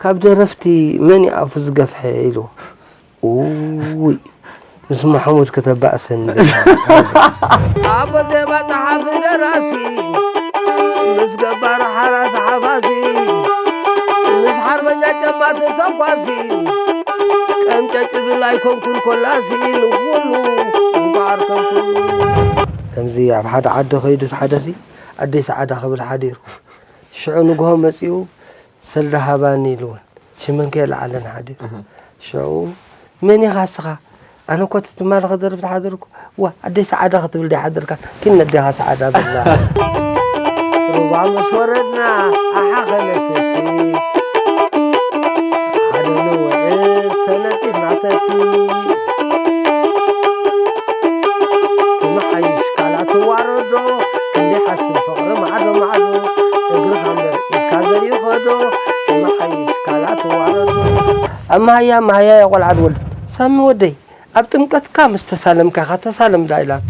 ኣብ ደረፍቲ መን እዩ ኣፉ ዝገፍሐ ኢሉ። ውይ፣ ምስ ማሕሙድ ከተባእሰኒ። ኣቦ ዜማ ጸሓፊ ደራሲ፣ ምስ ገባር ሓራስ ሓፋሲ፣ ምስ ሓርበኛ ጨማቲ ተኳሲ፣ ቀምጨጭብል ኣይኮንኩን ኮላሲ፣ ንኹሉ እምበኣር ከንኩን። ከምዚ ኣብ ሓደ ዓዲ ከይዱ ሓደሲ፣ ኣደይ ሰዓዳ ክብል ሓዲሩ። ሽዑ ንግሆ መጺኡ፣ ሰልዲ ሃባኒ ኢልወን። ሽመን ከየለዓለን ሓዲሩ። እህ። ሽዑ፣ "መን ኢኻ እስኻ?" "ኣነ እኮ እቲ ትማሊ ክደርፍ ዝሓደርኩ፣ ዋ፣ ኣደይ ሰዓዳ ክትብል ድያ ሓደርካ?" "ኪን ነዴኻ ሰዓዳ?" በላ። ሩባ ምስ ወረድና፣ ኣሓ ከነሰቲ፣ ሓደ ንውዕል ተነጺፍና ሰቲ። ትመሓይሽ ካላ ትዋረዶ፣ ክንደይ ሓስን ፍቕሪ ማዕዶ ማዕዶ። እግርኻ እምበር ኢድካ ዘይኸዶ፣ ትመሓይሽ ካላ ትዋረዶ። ኣብ መሃያ መሃያ የቖልዓ ወድ ሳሚ ወደይ፣ ኣብ ጥምቀትካ ምስ ተሳለምካ ኢኻ ተሳለም ዳ ኢላቶ።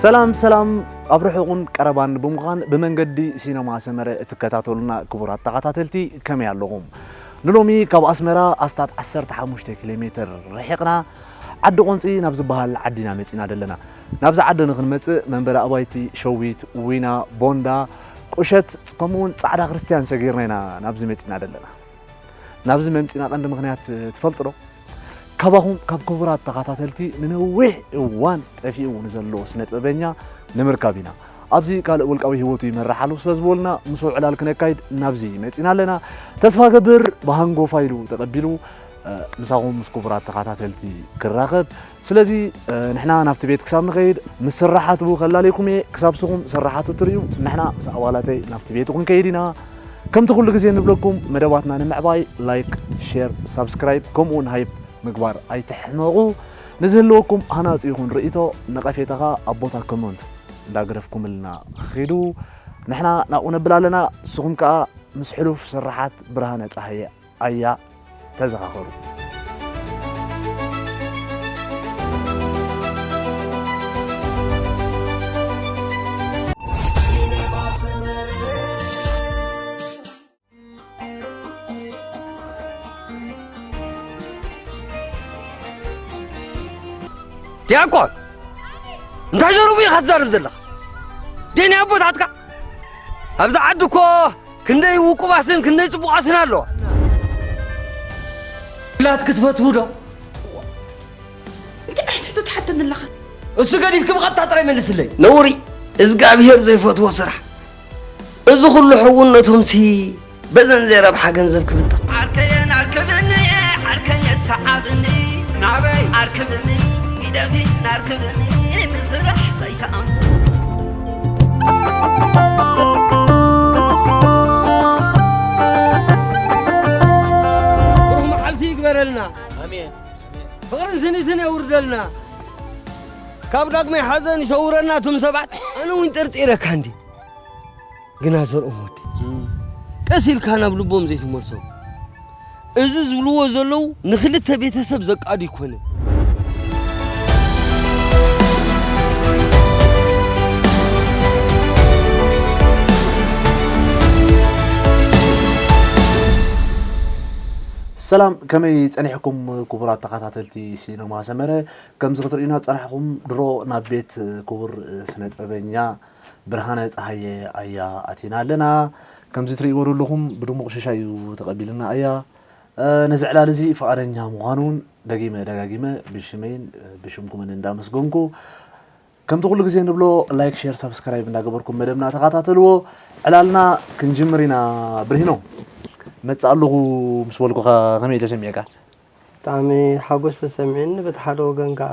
ሰላም ሰላም፣ ኣብ ርሑቕን ቀረባን ብምዃን ብመንገዲ ሲነማ ሰመረ እትከታተሉና ክቡራት ተኸታተልቲ ከመይ ኣለኹም? ንሎሚ ካብ ኣስመራ ኣስታት ዓሰርተ ሓሙሽተ ኪሎ ሜትር ርሒቕና ዓዲ ቆንጺ ናብ ዝበሃል ዓዲ ኢና መጺና ዘለና። ናብዚ ዓዲ ንኽንመጽእ መንበሪ ኣባይቲ ሸዊት፣ ዊና፣ ቦንዳ፣ ቁሸት ከምኡውን ጻዕዳ ክርስትያን ሰጊርና ኢና ናብዚ መጺና ዘለና። ናብዚ መምጺና ቀንዲ ምኽንያት ትፈልጡ ዶ? ካባኹም ካብ ክቡራት ተኸታተልቲ ንነዊሕ እዋን ጠፊኡ ንዘሎ ስነ ጥበበኛ ንምርካብ ኢና። ኣብዚ ካልእ ውልቃዊ ህይወቱ ይመርሕ ኣሎ ስለ ዝበሉና ምስኡ ዕላል ክነካይድ ናብዚ መጺና ኣለና። ተስፋ ገብር ብሃንጎፋ ኢሉ ተቐቢሉ፣ እ፣ ምሳኹም ምስ ክቡራት ተኸታተልቲ ክራኸብ። ስለዚ፣ እ፣ ንሕና ናብቲ ቤት ክሳብ ንኸይድ ምስ ስራሓቱ ከላልየኩም እየ። ክሳብ ስኹም ስራሓቱ ትርእዩ ንሕና ምስ ኣባላተይ ናብቲ ቤቱ ክንከይድ ኢና። ከምቲ ኩሉ ግዜ ንብለኩም መደባትና ንምዕባይ ላይክ፣ ሼር፣ ሳብስክራይብ ከምኡ እውን ሃይፕ ምግባር ኣይትሕመቑ። ንዝህልወኩም ሃናጺ ይኹን ርእይቶ ነቐፌታ ኸኣ ኣብ ቦታ ኮመንት እንዳገደፍኩምልና ኺዱ። ንሕና ናብኡ ነብል ኣለና። ንስኹም ከኣ ምስ ሕሉፍ ስራሓት ብርሃነ ጸሃየ ኣያ ተዘኻኸሩ። ዲያቆን፣ እንታይ ዘረቡ ኢኻ ትዛረብ ዘለኻ? ደይ ናይ ኣቦታትካ? ኣብዚ ዓዲ እኮ ክንደይ ውቁባትን ክንደይ ጽቡቓትን ኣለዋ። ላት ክትፈትዉ ዶ? እንታይ ዓይነት ሕቶ ትሓተኒ ኣለኻ? እሱ ገዲፍኪ ብቐጥታ ጥራይ መልስለይ። ነውሪ፣ እዝጋብሄር ዘይፈትዎ ስራሕ። እዚ ኩሉ ሕውነቶምሲ በዘን ዘይረብሓ ገንዘብ ክብጠቕ። ዓርከየን ኣርክብኒ፣ ዓርከየ ሰዓብኒ፣ ናበይ ኣርክብኒ፣ ይደፊ ናርክብኒ፣ ንስራሕ ዘይከኣም። ብሩኽ መዓልቲ ይግበረልና። ኣሜን። ፍቕርን ስኒትን የውርደልና። ካብ ዳግማይ ሓዘን ይሰውረና እቶም ሰባት። ኣነ እውን ጠርጢረካ እንዲ። ግና ዘርኦም ወዲ፣ ቀስ ኢልካ ናብ ልቦም ዘይትመልሶም። እዚ ዝብልዎ ዘለዉ ንኽልተ ቤተሰብ ዘቃዱ ይኮነ። ሰላም፣ ከመይ ጸኒሕኩም ክቡራት ተኸታተልቲ ሲነማ ሰመረ? ከምዚ ክትርእዩና ዝጸናሕኩም ድሮ ናብ ቤት ክቡር ስነ ጥበበኛ ብርሃነ ጸሃየ ኣያ ኣቲና ኣለና። ከምዚ ትርእይዎ ዘለኹም ብድሙቕ ሽሻይ እዩ ተቐቢልና ኣያ። እ፣ ነዚ ዕላል እዚ ፍቓደኛ ምዃኑ እውን ደጊመ ደጋጊመ ብሽመይን ብሽምኩምን እንዳመስገንኩ፣ ከምቲ ኩሉ ግዜ ንብሎ ላይክ፣ ሼር፣ ሳብስክራይብ እንዳገበርኩም መደብና ተኸታተልዎ። ዕላልና ክንጅምር ኢና። ብርሂኖ፣ መጽእ ኣለኹ ምስ በልኩኻ ከመይ ተሰሚዕካ? ብጣዕሚ ሓጎስ ተሰሚዕኒ፣ በቲ ሓደ ወገን ከዓ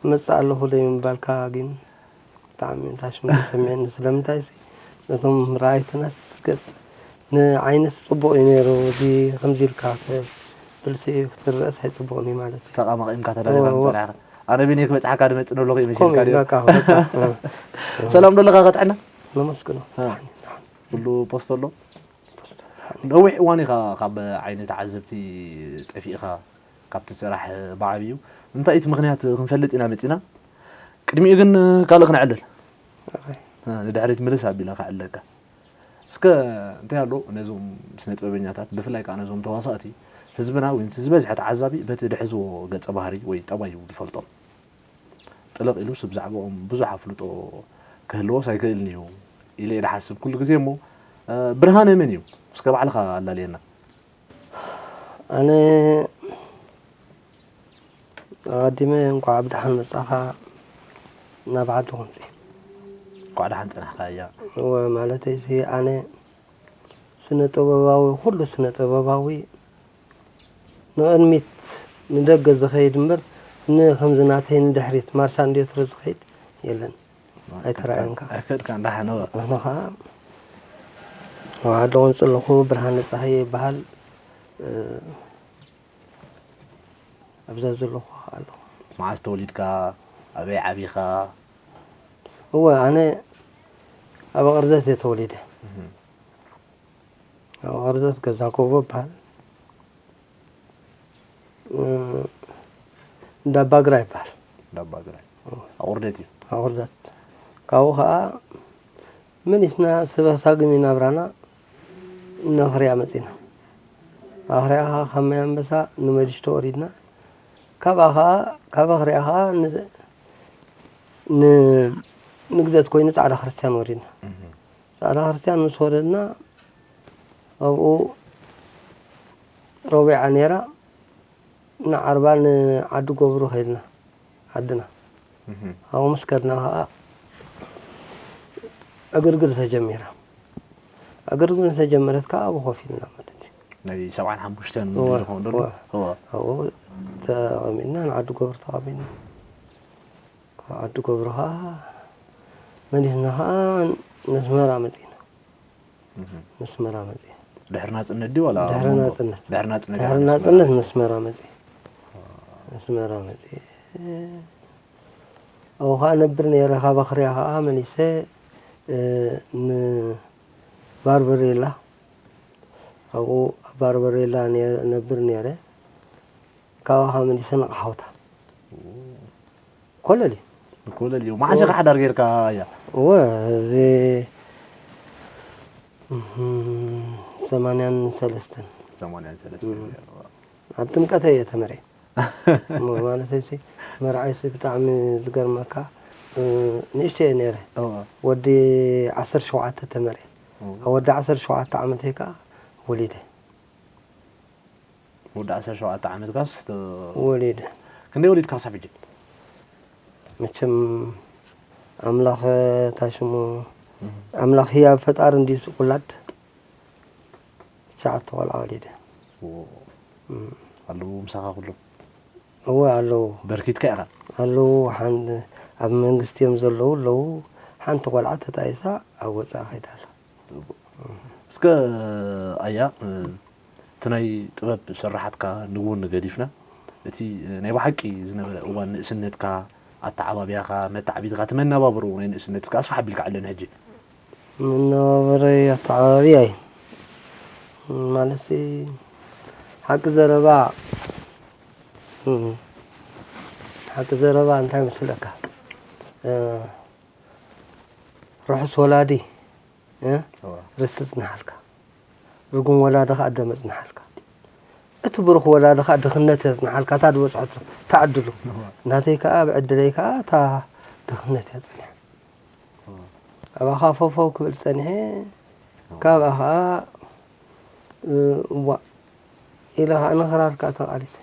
እመጽእ ኣለኹ ደይ ምባልካ ግን ብጣዕሚ ታሽሙ ተሰሚዕኒ። ስለምንታይሲ ነቶም ረኣይትናስ ገጽ ንዓይንስ ጽቡቕ እዩ ነይሩ፣ እዚ ከምዚ ኢልካ ከ ብልሲ ክትረአስ ኣይጽቡቕን እዩ ማለት እዩ። ተቓማቒምካ ተዳሊኻ እወ፣ እወ። ምጸናሕካ። ኣነ ቢኒ ክበጽሓካ ድመጽእ ኣለኹ እዩ ከምኡ መሲልካ እዩ፣ ድዩ? በቃ፣ በቃ፣ እ፣ እ። ሰላም ዶ ኣለኻ ከጥዕና? ነመስግኖ። እ። ደሓን፣ ደሓን። ኩሉ ፖስቶ ኣሎ? ፖስቶ፣ ደሓን። ነዊሕ እዋን ኢኻ ካብ ዓይኒ ተዓዘብቲ ጠፊእኻ፣ ካብቲ ስራሕ ብዓብዩ። እንታይ እቲ ምኽንያት ክንፈልጥ ኢና መጺና። ቅድሚኡ ግን ካልእ ክነዕልል። ኣይ። እ፣ ንድሕሪት ምልስ ኣቢለ ከዕልለካ። እስከ እንታይ ኣሎ ነዞም ስነ ጥበበኛታት፣ ብፍላይ ከኣ ነዞም ተዋሳእቲ፣ ህዝብና ወይ ዝበዝሐ ተዓዛቢ በቲ ድሕዝዎ ገጸ ባህሪ ወይ ጠባዩ ይፈልጦም። ጥልቕ ኢሉስ ብዛዕባኦም ብዙሕ ኣፍልጦ ክህልዎስ ኣይክእልን እዩ ኢለ እየ ድሓስብ ኩሉ ግዜ። እሞ፣ እ፣ ብርሃነ መን እዩ? እስከ ባዕልኻ ኣላልየና። ኣነ ኣቐዲመ እንቋዕ ብደሓን መጻኻ ናብ ዓዲ ቁንጺ። እንቋዕ ደሓን ጸናሕካ እያ። እወ፣ ማለተይሲ ኣነ ስነ ጥበባዊ፣ ኩሉ ስነ ጥበባዊ ንቕድሚት ንደገ ዝኸይድ እምበር ንከምዚ ናተይ ንድሕሪት ማርሻ እንድዮ ትረ ዝኸይድ የለን። ኣይተራእየን ከኣ። ኣይከድካን ደሓን እወ። ኣነ ከኣ ኣብ ዓዲ ቁንጺ ኣለኹ፣ ብርሃነ ጸሃየ ይበሃል። እ፣ ኣብዛ ዘለኹ ከኣ ኣለኹ። መዓስ ተወሊድካ? ኣበይ ዓቢኻ? እወ፣ ኣነ ኣብ ኣቐርደት እየ ተወሊደ። እህ። ኣብ ኣቐርደት ገዛ ኮቦ ይበሃል። እ፣ እንዳ ኣባግራ ይበሃል። እንዳ ኣባግራ። እወ። ኣቑርደት እዩ። ኣቑርደት። ካብኡ ከኣ መሊስና ስበ ሳግም እዩ ናብራና። ነኽርያ መጺና። ኣኽርያ ከኣ ካብ ማይ ኣንበሳ ንመዲሽቶ ወሪድና። ካብኣ ከኣ፣ ካብ ኣኽርያ ከኣ ን-፣ ን-፣ ንግደት ኮይኑ ጻዕዳ ክርስትያን ወሪድና። እህ። ጻዕዳ ክርስትያን ምስ ወረድና፣ ኣብኡ ረቡዕ እያ ነይራ። ንዓርባ ንዓዲ ገብሩ ከድና፣ ዓድና። እህ። ኣብኡ ምስ ከድና ከኣ ዕግርግር ተጀሚራ። ዕግርግር ምስ ተጀመረት ከኣ ኣብኡ ኮፍ ኢልና ማለት እዩ። ናይ ሰብዓን ሓሙሽተን እወ፣ ምድሪ ክኸውን ዶ? እወ። እወ። ኣብኡ ተቐሚጥና፣ ንዓዲ ገብሩ ተቐሚጥና። ካብ ዓዲ ገብሩ ከኣ መሊስና ከኣ ነስመራ መጺና። እህ። ነስመራ መጺ። ድሕሪ ናጽነት ድዩ ዋላ ድሕሪ መንጎ? ናጽነት። ድሕሪ ናጽነት ድሕሪ ኢኻ ናጽነት ነስመራ መጺ። ነስመራ መጺ። ኣብኡ ከኣ ነብር ነይረ፣ ካብ ኣኽርያ ከኣ መሊሰ፣ እ፣ ንባርበሬላ፣ ኣብኡ ኣብ ባርበሬላ ነ-፣ ነብር ነይረ። ካብኡ ከኣ መሊሰ ንቐሓውታ። ኮለል እዩ። ኮለል እዩ። መዓስ ኢኻ ሓዳር ጌርካ እያ? እወ፣ እዚ፣ እህም፣ ሰማንያን ሰለስተን። ሰማንያን ሰለስተን እም። ገይሩ። ኣብ ጥምቀተ እየ ተመርዒ። እሞ ማለተይሲ፣ መርዓይሲ ብጣዕሚ ዝገርመካ፣ እ፣ ንእሽተይ እየ ነይረ። እወ። ወዲ ዓሰርተ ሸውዓተ ተመርዒ። እወ። ኣብ ወዲ ዓሰርተ ሸውዓተ ዓመተይ ከኣ ወሊደ። ወዲ ዓሰርተ ሸውዓተ ዓመትካስ ተ-፣ ወሊደ። ክንደይ ወሊድካ ክሳብ ሕጂ? መቸም ኣምላኽ ታሽሙ፣ እህ። ኣምላኽ ህያብ ፈጣሪ እንድዩ ውላድ። ትሽዓተ ቆልዓ ወሊደ። ዎ። እም። ኣለዉ ምሳኻ ኩሎም? እወ ኣለዉ። በርኪትካ ኢኻ? ኣለዉ፣ ሓን-፣ ኣብ መንግስቲ እዮም ዘለዉ ኣለዉ። ሓንቲ ቆልዓ ተጣይሳ ኣብ ወጻኢ ከይዳ ኣላ። ጽቡቕ። እስከ ኣያ፣ እ፣ እቲ ናይ ጥበብ ስርሓትካ ንውን ገዲፍና፣ እቲ፣ እ፣ ናይ ብሓቂ ዝነበረ እዋን ንእስነትካ፣ ኣተዓባብያኻ፣ መተዓቢትካ፣ እቲ መነባብሮ ናይ ንእስነት እስከ ኣስፍሕ ኣቢልካ ዕለኒ ሕጂ። መነባብረይ ኣተዓባብያይ ማለትሲ ሓቂ ዘረባ፣ እ፣ ሓቂ ዘረባ እንታይ መስለካ? እ፣ ርሑስ ወላዲ፣ እ? እዋ። ርስቲ ጽንሓልካ። ርጉም ወላዲ ከኣ ደም ጽንሓልካ። እቲ ብሩኽ ወላዲ ከኣ ድኽነት እያ ጽንሓልካ፣ እታ ዝበጽሐቶ፣ እታ ዕድሉ። እዋ። ናተይ ከኣ፣ ብዕድለይ ከኣ፣ እታ ድኽነት እያ ጸኒሓ። እዋ። ኣብኣ ከኣ ፈውፈው ክብል ጸኒሐ፣ እዋ። ካብኣ ከኣ፣ እ፣ እዋእ ኢለ ከኣ ንኽራር ከኣ ተቓሊሰ።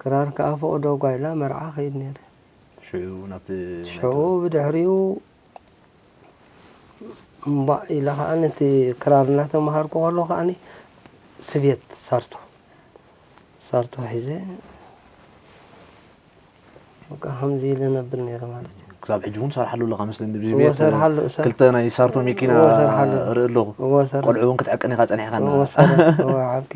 ክራር ከኣ ፈቕዶ ጓይላ መርዓ ከይድ ነይረ። ሽዑ ናብቲ ናይ ሽዑ ጥበብ ብድሕሪኡ እምባእ ኢለ ከኣ ነቲ ክራር እናተምሃርኩ ከለኹ ከኣኒ ስብየት ሳርቶ፣ ሳርቶ ሒዘ በቃ ከምዚ ኢለ ነብል ነይረ ማለት እዩ። ክሳብ ሕጂ እውን ትሰርሓሉ ኣለኻ መስለኒ። ብዚ እዎ፣ ቤት ሰርሓሉ፣ እሰ- ክልተ ናይ ሳርቶ መኪና እዎ፣ ሰርሓሉ። እርኢ ኣለኹ። እዎ፣ ሰርሕ- ቆልዑ እውን ክትዕቅን ኢኻ ጸኒሕካ እና እዎ፣ ሰርሕ- እዎ፣ ዓቂ፣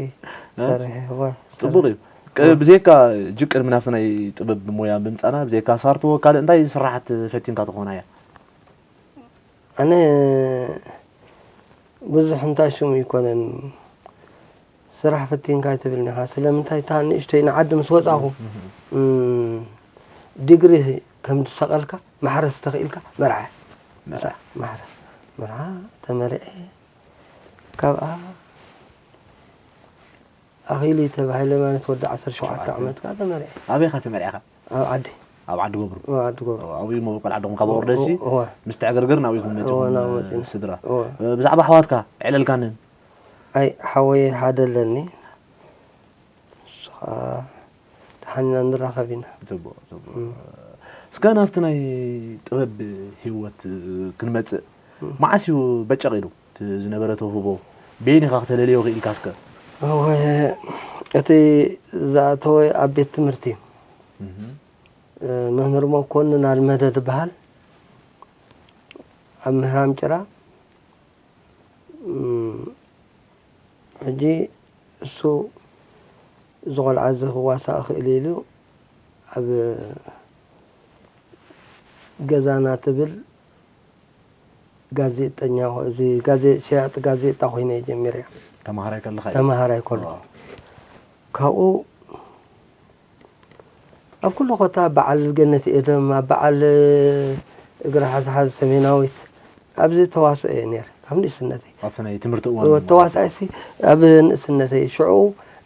ሰርሕ፣ እዎ፣ ጽቡቕ እዩ። ቅ- ብዘይካ እጂ ቅድሚ ናብቲ ናይ ጥበብ ሞያ ብምጻና ብዘይካ ሳርቶ ካልእ እንታይ ስራሓት ፈቲንካ ትኾና እያ? ኣነ ብዙሕ እንታይ ሽሙ ይኮነን ስራሕ ፈቲንካ ኣይትብልኒ ኢኻ። ስለምንታይ እታ ንእሽተይ ንዓዲ ምስ ወጻኹ እም፣ ዲግሪ ከም ዝሰቐልካ ማሕረስ ተኽኢልካ መርዓ መርዓ። ማሕረስ መርዓ ተመርዐ ካብኣ ኣኺሉ ተባሂለ ማለት ወዲ ዓሰርተ ሸውዓተ ዓመት ከዓ ተመርዐ ኣበይ ኢኻ ተመርዒኻ? ኣብ ዓዲ ኣብ ዓዲ ገብሩ። ኣብ ዓዲ ገብሩ ኣብኡ እሞ ቆልዓ ዶኹም ካብ ወርደሲ እወ ምስ ተዕገርገር ናብኡ ኢኹም እወ መጺኹም ናብ መጺና እወ ብዛዕባ ኣሕዋትካ ዕለልካንን ኣይ ሓወየ ሓደ ኣለኒ ንሱ ከዓ ደሓን ኢና ንራኸብ ኢና ጽቡቕ ጽቡቕ እስከ ናብቲ ናይ ጥበብ ህይወት ክንመጽእ መዓስ እዩ በጨቕ ኢሉ እቲ ዝነበረ ተውህቦ በየን ኢኻ ክተለልዮ ክኢልካ እስከ እወ እቲ ዝኣተወ ኣብ ቤት ትምህርቲ እዩ መምህር መኮንን ኣልመደ ዝበሃል ኣብ ምህራም ጭራ ሕጂ እሱ እዚ ቆልዓ እዚ ክዋሳእ ክእል ኢሉ ኣብ ገዛና ትብል ጋዜጠኛ እዚ ጋዜ ሸያጥ ጋዜጣ ኮይነ ጀሚረ ተማሃራይ ከለኻ እዩ? ተማሃራይ ከሎ ካብኡ ኣብ ኩሉ ኮታ በዓል ገነት ኤደም ኣብ በዓል እግሪ ሓዝሓዝ ሰሜናዊት ኣብዚ ተዋስኦ እየ ነይረ ካብ ንእስነተይ ኣብቲ ናይ ትምህርቲ እዋን ተዋሳእሲ ኣብ ንእስነተይ ሽዑ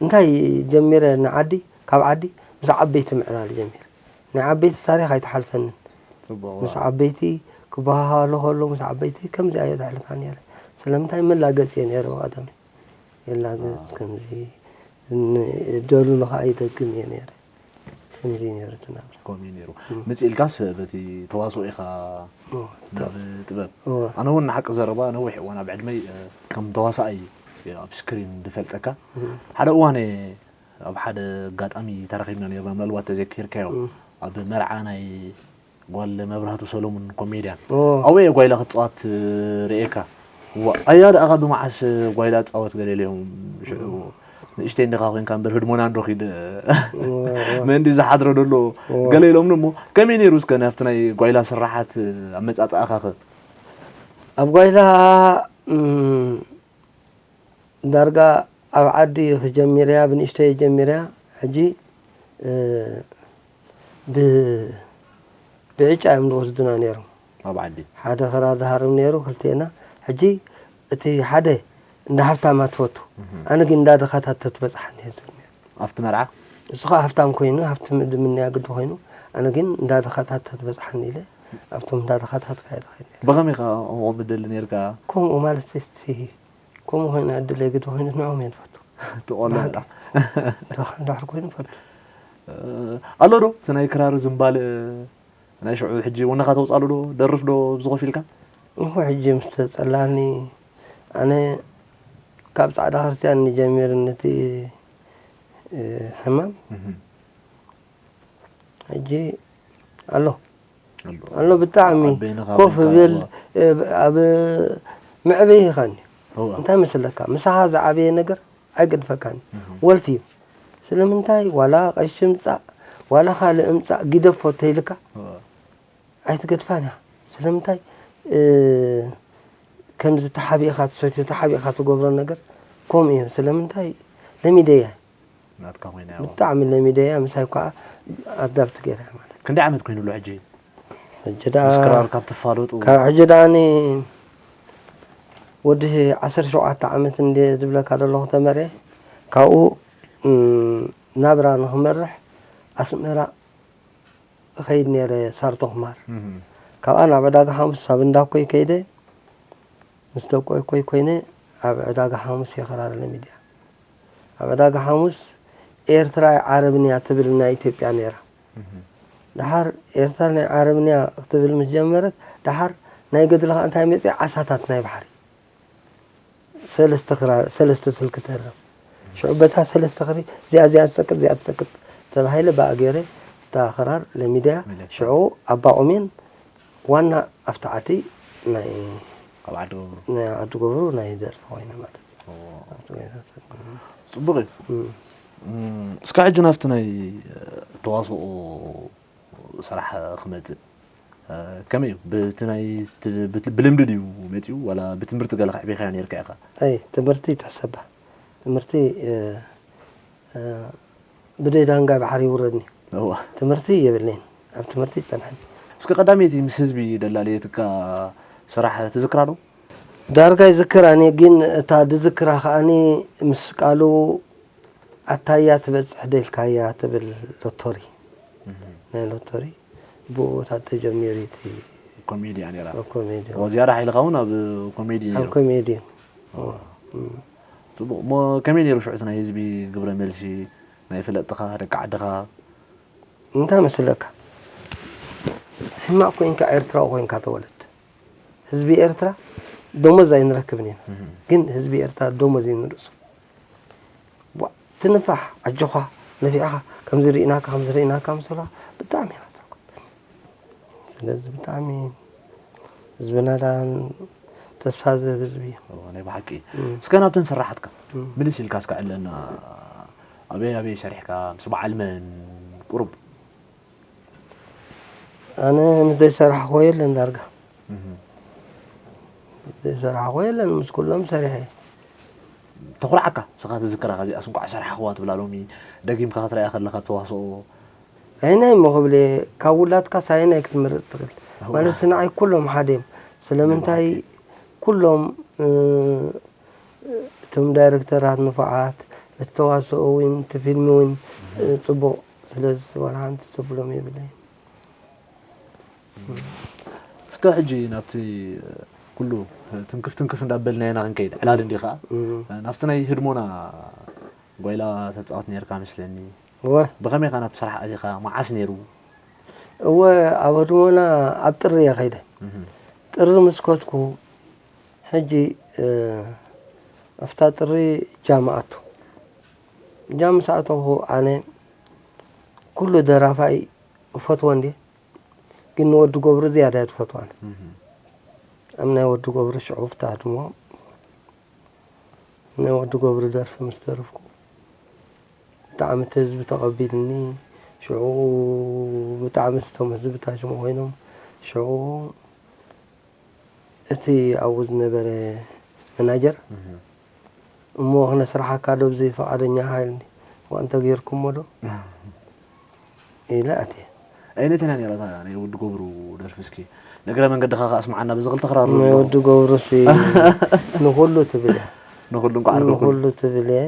እንታይ ጀሚረ ንዓዲ ካብ ዓዲ ምስ ዓበይቲ ምዕላል ጀሚረ ናይ ዓበይቲ ታሪክ ኣይተሓልፈንን ጽቡቕ ምስ ዓበይቲ ክበሃሃሉ ከሎ ምስ ዓበይቲ ከምዚ ኣየ ዘሕልፋ ነይረ ስለምንታይ መላገፂ እየ ነይረ ብቐደመ የላገፅ ከምዚ ደሉ ንኸዓ ይደግም እየ ነይረ ከምዚ ነይሩ ትናብራ ከምኡ እዩ ነይሩ ምጽእ ኢልካስ በቲ ተዋስኦ ኢኻ ናብ ጥበብ ኣነ እውን ንሓቂ ዘረባ ነዊሕ እዋን ኣብ ዕድመይ ከም ተዋሳኣይ ኣብ ስክሪን ዝፈልጠካ ሓደ እዋን ኣብ ሓደ ኣጋጣሚ ተራኺብና ነርና ምናልባት ተዘኪርካዮ ኣብ መርዓ ናይ ጓል መብራህቱ ሰሎሙን ኮሜድያን ኣበይ እየ ጓይላ ክትፃወት ርእየካ ዋእ ኣያ ደኣ ካብ ብመዓስ ጓይላ ትፃወት ገለ ኢለዮም ሽዑ ንእሽተይ እንዲኻ ኮይንካ እምበር ህድሞና እንዶ ኪድ ምእንቲ ዝሓድሮ ደሎ ገለ ኢሎምኒ እሞ ከመይ ነይሩ እስከ ናብቲ ናይ ጓይላ ስራሓት ኣመፃፅኣኻ ኸ ኣብ ጓይላ ዳርጋ ኣብ ዓዲ ጀሚረያ ብንእሽተይ ጀሚረያ ሕጂ ብዕጫ እዮም ዝወስዱና ነይሮም። ኣብ ዓዲ ሓደ ክራር ዝሃርም ነይሩ ክልቴና። ሕጂ እቲ ሓደ እንዳ ሃብታማ ትፈቱ ኣነ ግን እንዳ ድኻታት ተትበፅሓኒ እየ ዝብል ነይረ። ኣብቲ መርዓ እሱ ከዓ ሃፍታም ኮይኑ ሃብቲ ምድምንያ ግዲ ኮይኑ ኣነ ግን እንዳ ድኻታት ተትበፅሓኒ ኢለ ኣብቶም እንዳ ድኻታት ክኸይድ ኽእል ነይረ። ብኸመይ ከዓ ከምኡ ምደሊ ነይርካ? ከምኡ ማለት እስቲ ከምኡ ኮይኑ ዕድለይ ግዲ ኮይኑ ንዕኦም እየ ዝፈቱ። ትቆልዕ ዳ እንድሕር ኮይኑ ፈቱ። ኣሎ ዶ እቲ ናይ ክራር ዝምባል ናይ ሽዑ ሕጂ ወነኻ ተውፅኣሉ ዶ ደርፍ ዶ ብዝኾፍ ኢልካ? እኹ ሕጂ ምስ ተፀላኒ ኣነ ካብ ፃዕዳ ክርስትያን ንጀሚር ነቲ ሕማም ሕጂ ኣሎ ኣሎ ብጣዕሚ ኮፍ ብል ኣብ መዕበይኻኒ እንታይ መስለካ ምሳኻ ዝዓበየ ነገር ኣይገድፈካን እዩ። ወልፊ እዩ። ስለምንታይ ዋላ ቀሺ ምጻእ ዋላ ካልእ ምጻእ ግደፎ ተይልካ ኣይትገድፋን እያ። ስለምንታይ ከምዚ ተሓቢእኻ ትሰትዮ ተሓቢእኻ ትገብሮ ነገር ከምኡ እዩ። ስለምንታይ ለሚደያ ናትካ ኮይና እያ። ብጣዕሚ ለሚደያ ምሳይ ከዓ ኣዳብት ገይራ ማለት። ክንደይ ዓመት ኮይኑ ኣሎ ሕጂ? ሕጂ ደኣ ምስ ክራር ካብ ትፋለጡ ካብ ሕጂ ደኣ እኔ ወዲ ዓሰርተ ሸውዓተ ዓመት እንደ ዝብለካ ዘለኹ ተመርየ ካብኡ ናብራ ንኽመርሕ ኣስመራ እኸይድ ነይረ ሳርቶ ክማር ካብኣ ናብ ዕዳጋ ሓሙስ ሳብ እንዳኮይ ከይደ ምስ ደቆይኮይ ኮይነ ኣብ ዕዳጋ ሓሙስ የኸራርለ ሚድያ ኣብ ዕዳጋ ሓሙስ ኤርትራ ዓረብንያ ትብል ናይ ኢትዮጵያ ነይራ። ደሓር ኤርትራ ናይ ዓረብንያ ክትብል ምስ ጀመረት ደሓር ናይ ገድልኻ እንታይ መፅእ ዓሳታት ናይ ባሕሪ ሰለስተ ክራ- ሰለስተ ስልኪ ተርም ሽዑ በታ ሰለስተ ክሪ እዚኣ፣ እዚኣ ትጸቅጥ፣ እዚኣ ትጸቅጥ ተባሂለ ብኣ ገይረ እታ ክራር ለሚደያ። ሚለ። ሽዑ ኣባ ኦሜን ዋና ኣፍታዓቲ ናይ ካብ ዓዲ ገብሩ። ናይ ዓዲ ገብሩ ናይ ደርፊ ኮይነ ማለት እዩ። ኦ። ኣብቲ ገዛ ተጸቅጥ። ጽቡቕ እዩ። እም። እም፣ እስከ ሕጂ ናብቲ ናይ ተዋስኦ ስራሕ ክመጽእ፣ እ፣ ከመይ እዩ? ብቲ ናይ ት-፣ ብት-፣ ብልምዲ ድዩ መጺኡ ዋላ ብትምህርቲ ገለ ከዕቢኻዮ ነይርካ ኢኻ? ኣይ፣ ትምህርቲ ይትሕሰባ። ትምህርቲ፣ እ፣ እ፣ ብደይ ዳንጋ ባሕሪ ይውረድኒ። እዋ። ትምህርቲ የብለይን። ኣብ ትምህርቲ ይጸንሐኒ። እስከ ቀዳመይቲ ምስ ህዝቢ ደላለየትካ ስራሕ ትዝክራ ዶ? ዳርጋ ይዝክራኒ፣ ግን እታ ድዝክራ ከኣኒ ምስ ቃሉ ኣታያ ትበጽሕ ደልካያ ትብል ሎቶሪ። እህ። ናይ ሎቶሪ ብኡታት ተጀሚሩ እቲ ኮሜድያ ነይራ። ኮሜድያ። ኦ፣ ዝያዳ ሓይልኻ እውን ኣብ ኮሜዲ ኣብ ነይሩ። ኮሜዲ። ኦ። እም። ጽቡቕ። እሞ ከመይ ነይሩ ሽዑ እቲ ናይ ህዝቢ ግብረ መልሲ፣ ናይ ፈለጥትኻ፣ ደቂ ዓድኻ? እንታይ መስለካ? ሕማቕ ኮይንካ ኤርትራዊ ኮይንካ ተወለድ። ህዝቢ ኤርትራ ደሞዝ ኣይንረክብን ኢና። እህ። ግን ህዝቢ ኤርትራ ደሞዝ እዩ ንርእሱ። ዋ፣ ትንፋሕ፣ ኣጆኻ፣ ነፊዕኻ፣ ከምዚ ርኢናካ፣ ከምዚ ርኢናካ ምስ በልካ ብጣዕሚ ኢና ተርኩብ። ስለዚ ብጣዕሚ ህዝብና ደኣ ተስፋ ዝህብ ህዝቢ እዩ። እዎ፣ ናይ ብሓቂ። እም። እስከ ናብተን ስራሓትካ እም። ምልስ ኢልካ እስከ ዕለና። ኣበይ ኣበይ ሰሪሕካ? ምስ በዓል መን? ቁሩብ። ኣነ ምስ ዘይሰራሕኽዎ የለን ዳርጋ። እህ። ምስ ዘይሰራሕኽዎ የለን፣ ምስ ኩሎም ሰሪሐ። ተኹርዓካ፣ ንስኻ ትዝክራ፣ ከዚኣስ እንቋዕ ሰራሕኽዋ ትብላ ሎሚ፣ ደጊምካ ክትሪኣ ከለኻ ኣብ ተዋስኦ? ኣየናይ እሞ ክብል እየ፣ ካብ ውላድካስ ኣየናይ ክትመርጽ ትኽእል? እዋ። ማለትሲ ንዓይ ኩሎም ሓደ እዮም። ስለምንታይ? ናይ ብሓቂ። ኩሎም፣ እ፣ እቶም ዳይረክተራት ንፉዓት፣ እቲ ተዋስኦ እውን፣ እቲ ፊልም እውን፣ እህ። እ፣ ጽቡቕ። ስለዚ ዋላ ሓንቲ ዘብሎም የብለይን። እስከ ሕጂ ናብቲ ኩሉ ትንክፍ ትንክፍ እንዳበልናዮ ኢና ክንከይድ፣ ዕላል እንዲኻ እም። ናብቲ ናይ ህድሞና ጓይላ ተጻወት ነርካ መስለኒ። እወ። ብኸመይ ኢኻ ናብቲ ስራሕ ኣቲኻ? መዓስ ነይሩ? እወ፣ ኣብ ህድሞና ኣብ ጥሪ እየ ከይደ። እህ። ጥሪ ምስ ከድኩ፣ ሕጂ፣ እ፣ ኣብታ ጥሪ ጃም ኣቱ። ጃም ምስ ኣተኹ ኣነ ኩሉ ደራፋይ እፈትዎ እንድየ፣ ግን ንወዲ ገብሩ ዝያዳ እየ ዝፈትዎ ኣነ። እህ። ኣብ ናይ ወዲ ገብሩ ሽዑ ፍታህ ድሞ ናይ ወዲ ገብሩ ደርፊ ምስ ደረፍኩ ብጣዕሚ እቲ ህዝቢ ተቐቢልኒ። ሽዑ ብጣዕሚ እቶም ህዝቢ ታጅሞ ኮይኖም። ሽዑ እቲ ኣብኡ ዝነበረ መናጀር፣ እህ። "እሞ ክነስርሓካ ዶ ብዘይ ፈቓደኛ ሓይል?" "እዋ እንተጌርኩሞ ዶ?" ኢለ ኣትየ። ኣይነተና ነይራ እታ ናይ ወዲ ገብሩ ደርፊ? እስኪ ንእግረ መንገድኻ ከኣ ስምዓና፣ በዚ ክልተ ክራር ናይ ኣሎ። ወዲ ገብሩሲ ንኹሉ ትብል እያ። ንኹሉ እንኳዕ ኣርገኩም። ንኹሉ ትብል እየ።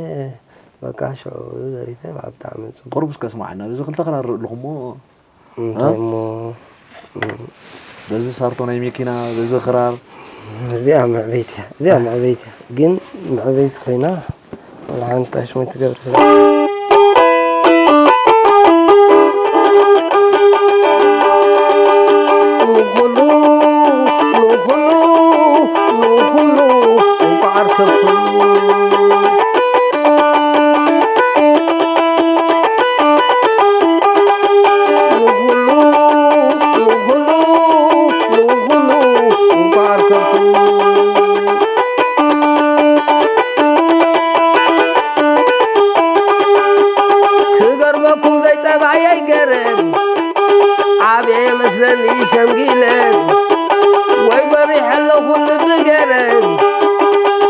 በቃ ሽዑ ዘሪፈ ብጣዕሚ ጽቡቕ። ቁሩብ እስከ ስምዓና፣ በዚ ክልተ ክራር ኣለኹሞ። እንታይ እ? እሞ፣ እም። በዚ ሳርቶ ናይ መኪና፣ በዚ ክራር። እዚኣ መዕበይቲ እያ፣ እዚኣ መዕበይቲ እያ። ግን መዕበይቲ ኮይና፣ ወላ ሓንቲ ሽመይ ትገብር። ንኹሉ፣ ንኹሉ፣ ንኹሉ፣ እንቋዕ ኣርከብኩሉ። ንኹሉ፣ ንኹሉ፣ ንኹሉ እንቋዕ ኣርከብኩ። ክገርመኩም ዘይጠባየይ ገረብ፣ ዓብየ መስለኒ ሸምጊለ፣ ወይ በሪሐ ኣለኹ ልቢ ገረብ፣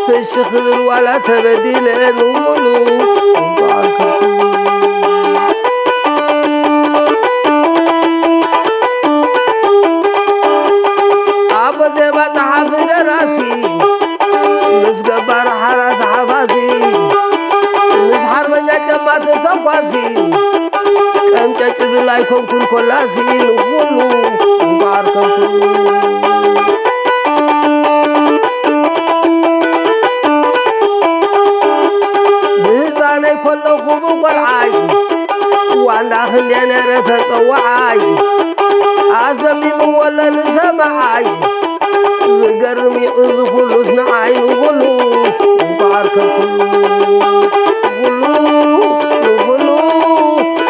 ፍሽ ክብል ዋላ ተበዲለ፣ ንኹሉ እንቋዕ ኣርከብኩ። ኣቦ ዜማ ጸሓፊ ደራሲ፣ ምስ ገባር ሓራስ ሓፋሲ፣ ምስ ሓርበኛ ጨማቲ ተኳሲ፣ ቀምጨጭብል ኣይኮንኩን ኮላሲ፣ ንኹሉ እንቋዕ ኣርከብኩ። ብህፃነይ ከለኹ ብቆልዓይ፣ ዋንዳ ክንደ ነረ ተፀዋዓይ፣ ኣዘሚምዎ ለንሰማዓይ። ዝገርም እዩ እዚ ኩሉስ ንዓይ ንኹሉ እምበኣር ከኩሉ። ንኹሉ፣ ንኹሉ፣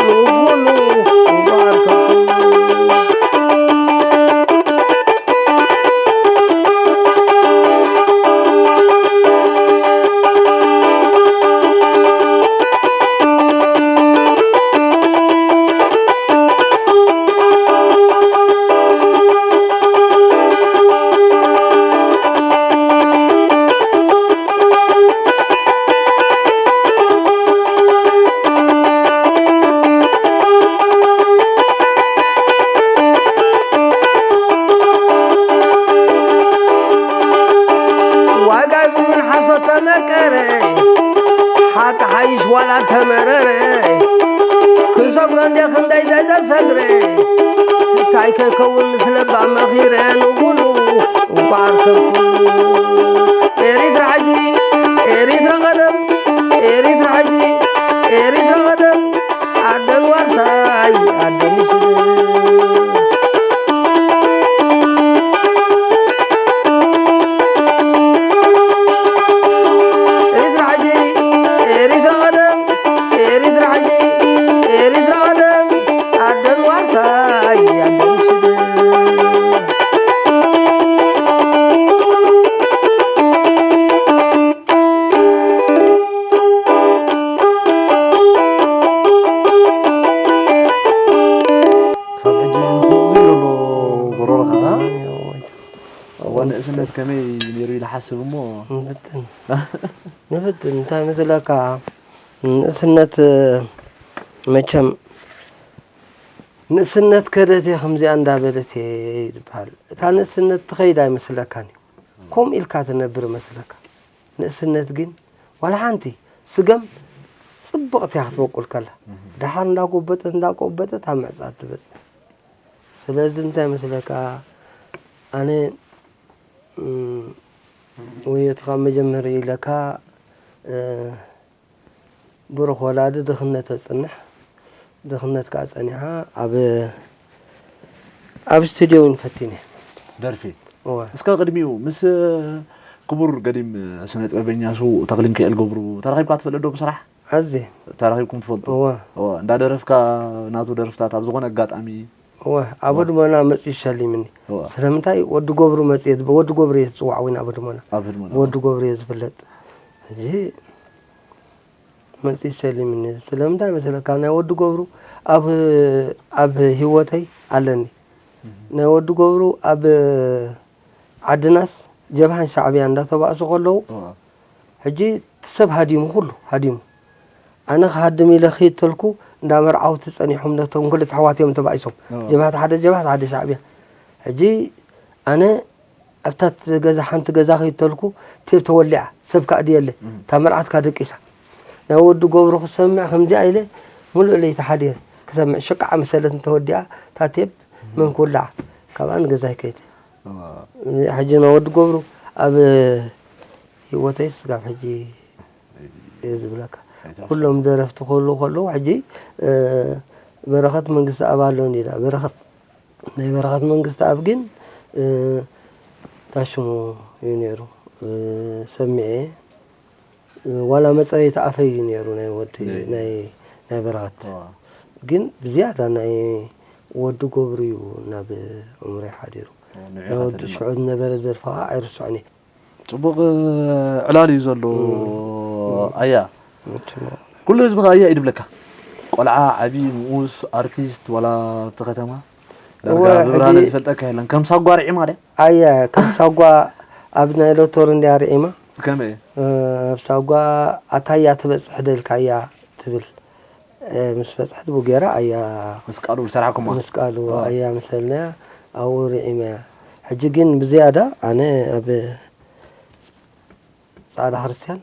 ንኹሉ፣ ንባርከኩም። ዋጋ ይብሉን ሓሶት ተመቀረ፣ ሓቂ ሓይሽ ዋላ ተመረረ። ክሰግሮ እንደ ክንደይ ዘተሰግረ፣ እንታይ ከይከውን ስለ ባመኺረ ንኹሉ እምበኣር ከም ኩሉ። ኤሪትራ ሕጂ፣ ኤሪትራ ቀደም፣ ኤሪትራ ሕጂ፣ ኤሪትራ ቀደም፣ ኣደን ዋርሳይ፣ ኣደን ይስደድ። ኤሪትራ ሕጂ፣ ኤሪትራ ቀደም፣ ኤሪትራ ሕጂ፣ ኤሪትራ ቀደም፣ ኣደን ዋርሳይ፣ ኣደን ይስደድ። ክሳብ ሕጂ ምስኡ ዝብሎ ጎሮሮኻ፣ እ? እዋን ንእስነት ከመይ ነይሩ ኢለ ሓስብ እሞ። ንፍትን። ንፍትን፣ እንታይ መስለካ? ንእስነት መቸም ንእስነት ከደት እየ ከምዚኣ እንዳበለት እየ ይበሃል። እታ ንእስነት ትኸይድ ኣይመስለካን እዩ። ከምኡ ኢልካ ትነብር መስለካ። ንእስነት ግን ዋላ ሓንቲ ስገም ጽብቕቲ እያ ክትበቁል ከላ። እህ። ደሓር እንዳጎበጠት፣ እንዳጎበጠት ኣብ ምዕጻድ ትበጽሕ። ስለዚ እንታይ መስለካ፣ ኣነ፣ እም፣ ወዮትኻ መጀመሪ ኢለካ፣ እ፣ ብሩኽ ወላዲ ድኽነት ተጽንሕ፣ ድኽነት ከኣ ጸኒሓ ኣብ፣ ኣብ ስቱድዮ እውን ፈቲነ። ደርፊ? እወ። እስከ ቅድሚኡ ምስ ክቡር ገዲም ስነ ጥበበኛ ስዉእ ተኽሊሚካኤል ገብሩ ተራኺብካ ትፈልጥ ዶ ብስራሕ? ኣዝየ። ተራኺብኩም ትፈልጡ? እወ። እወ፣ እንዳደረፍካ ናቱ ደርፍታት ኣብ ዝኾነ ኣጋጣሚ? እወ፣ ኣብ እወ። ህድሞና መጺኡ ሸሊምኒ። እወ። ስለምንታይ ወዲ ገብሩ መጺኡ፣ ወዲ ገብሩ እየ ዝጽዋዕ እውን ኣብ ህድሞና። ኣብ ህድሞና። ብወዲ ገብሩ እየ ዝፍለጥ። ሕጂ መጺኡ ሸሊምኒ። ስለምንታይ መሰለካ? ናይ ወዲ ገብሩ ኣብ፣ ኣብ ህይወተይ ኣለኒ። እህ። ናይ ወዲ ገብሩ ኣብ ዓድናስ ጀብሃን ሻዕብያን እንዳተባእሱ ከለዉ፣ እወ። ሕጂ እቲ ሰብ ሃዲሙ፣ ኩሉ ሃዲሙ። ኣነ ክሃድም ኢለ ክይድ ተልኩ፣ እንዳ መርዓውቲ ጸኒሖም፣ ነቶም ክልተ ኣሕዋት እዮም ተባኢሶም። እወ። ጀብሃት ሓደ ጀብሃት ሓደ ሻዕብያ። ሕጂ ኣነ ኣብታ ት-፣ ገዛ፣ ሓንቲ ገዛ ከይተልኩ፣ ቴፕ ተወሊዓ፣ ሰብ ከኣ ድየለ፣ እም። እታ መርዓትካ ደቂሳ። ናይ ወዲ ገብሩ ክሰምዕ ከምዚኣ ኢለ፣ ሙሉእ ለይቲ ሓዲረ ክሰምዕ፣ ሽቃዓ መሰለት እንተወዲኣ፣ እታ ቴፕ እም። መን ክውልዓ፣ ካብኣ ንገዛይ ከይደ። እዋ። ሕጂ ናይ ወዲ ገብሩ ኣብ ህይወተይ ስጋብ ሕጂ እየ ዝብለካ። ኣይተርፍን። ኩሎም ደረፍቲ ክህልዉ ከለዉ፣ ሕጂ፣ እ፣ በረኸት መንግስተኣብ ኣሎ እንዲና፣ በረኸት ናይ በረኸት መንግስተኣብ ግን፣ እ፣ እንታይ ሽሙ እዩ ነይሩ? እ፣ ሰሚዐ፣ እ፣ ዋላ መጸረይታ ኣፈይ እዩ ነይሩ ናይ ወዲ፣ ናይ፣ ናይ፣ ናይ በረኸት። እዋ። ግን ብዝያዳ ናይ ወዲ ገብሩ እዩ ናብ ኣእምሮይ ሓዲሩ። እዋ፣ ንዑ ናይ ወዲ ኢኻ ተደመቕ። ሽዑ ዝነበረ ደርፊ ኸዓ ኣይርስዖን እየ። ጽቡቕ ዕላል እዩ ዘሎ። እም። ኣያ። እም። ኩሉ ህዝቢ ከኣ ኣያ እዩ ድብለካ። ቆልዓ፣ ዓቢ፣ ንኡስ፣ ኣርቲስት፣ ዋላ ኣብቲ ከተማ ዳርጋ እወ፣ ብብርሃነ ሕጂ ዝፈልጠካ የለን። ከም ሳጓ ርዒማ ድያ? ኣያ፣ ከም ሳጓ ኣብ ናይ ሎቶር እንድያ ርዒማ። ከመይ? እ፣ ኣብ ሳጓ ኣታ ኣያ ትበጽሕ ደልካ ኣያ ትብል። እ፣ ምስ በጽሐት ብኡ ገይራ ኣያ ምስ ቃሉ ዝሰራሕኩማ? ምስ ቃሉ ኣዋ። ኣያ መሰልናያ ኣብኡ ርዒመያ። ሕጂ ግን ብዝያዳ ኣነ ኣብ ጻዕዳ ክርስትያን፣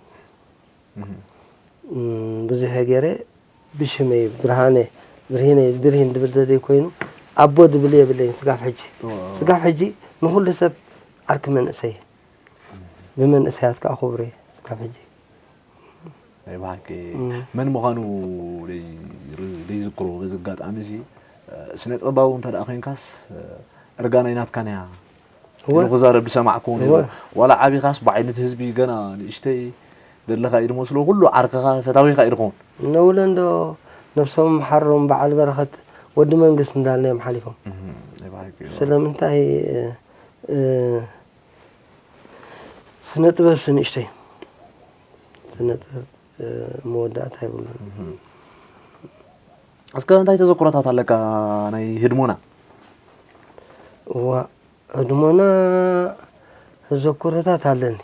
እህ። እም፣ ብዙሕ ገይረ ብሽመይ ብርሃነ፣ ብርሂነ፣ ብርሂን ድብል ደለይ ኮይኑ፣ ኣቦ ድብል የብለይን ስጋብ ሕጂ። እዋ፣ እዋ። ስጋብ ሕጂ ንኹሉ ሰብ ዓርኪ መንእሰይ፣ ብመንእሰያት ከኣ ክቡር እየ ስጋብ ሕጂ። ናይ ብሓቂ እም። መን ምዃኑ ደይ-፣ ደይዝክሮ በዚ ኣጋጣሚ እዚ፣ ስነ ጥበባዊ እንተ ደኣ ኮይንካስ፣ እርጋናይ ናትካን እያ። እወ። ኢሉ ክዛረብ ዝሰማዕኩዎ ነይሩ። እወ። ዋላ ዓቢኻስ ብዓይነት ህዝቢ ገና ንእሽተይ ደለኻ እዩ ዝመስሎ፣ ኩሉ ዓርክኻ ፈታዊኻ እዩ ዝኸውን። ነውለ እንዶ ነብሶም ሓሮም በዓል በረኸት ወዲ መንግስት እንዳልናዮም ሓሊፎም። እህ፣ ናይ ብሓቂ እዩ። ስለምንታይ፣ እ፣ እ፣ ስነ ጥበብ ስንእሽተይ። ስነ ጥበብ፣ እ፣ መወዳእታ የብሉን። እህ። እስከ እንታይ ተዘክሮታት ኣለካ ናይ ህድሞና? እዋ፣ ህድሞና ተዘክሮታት ኣለኒ።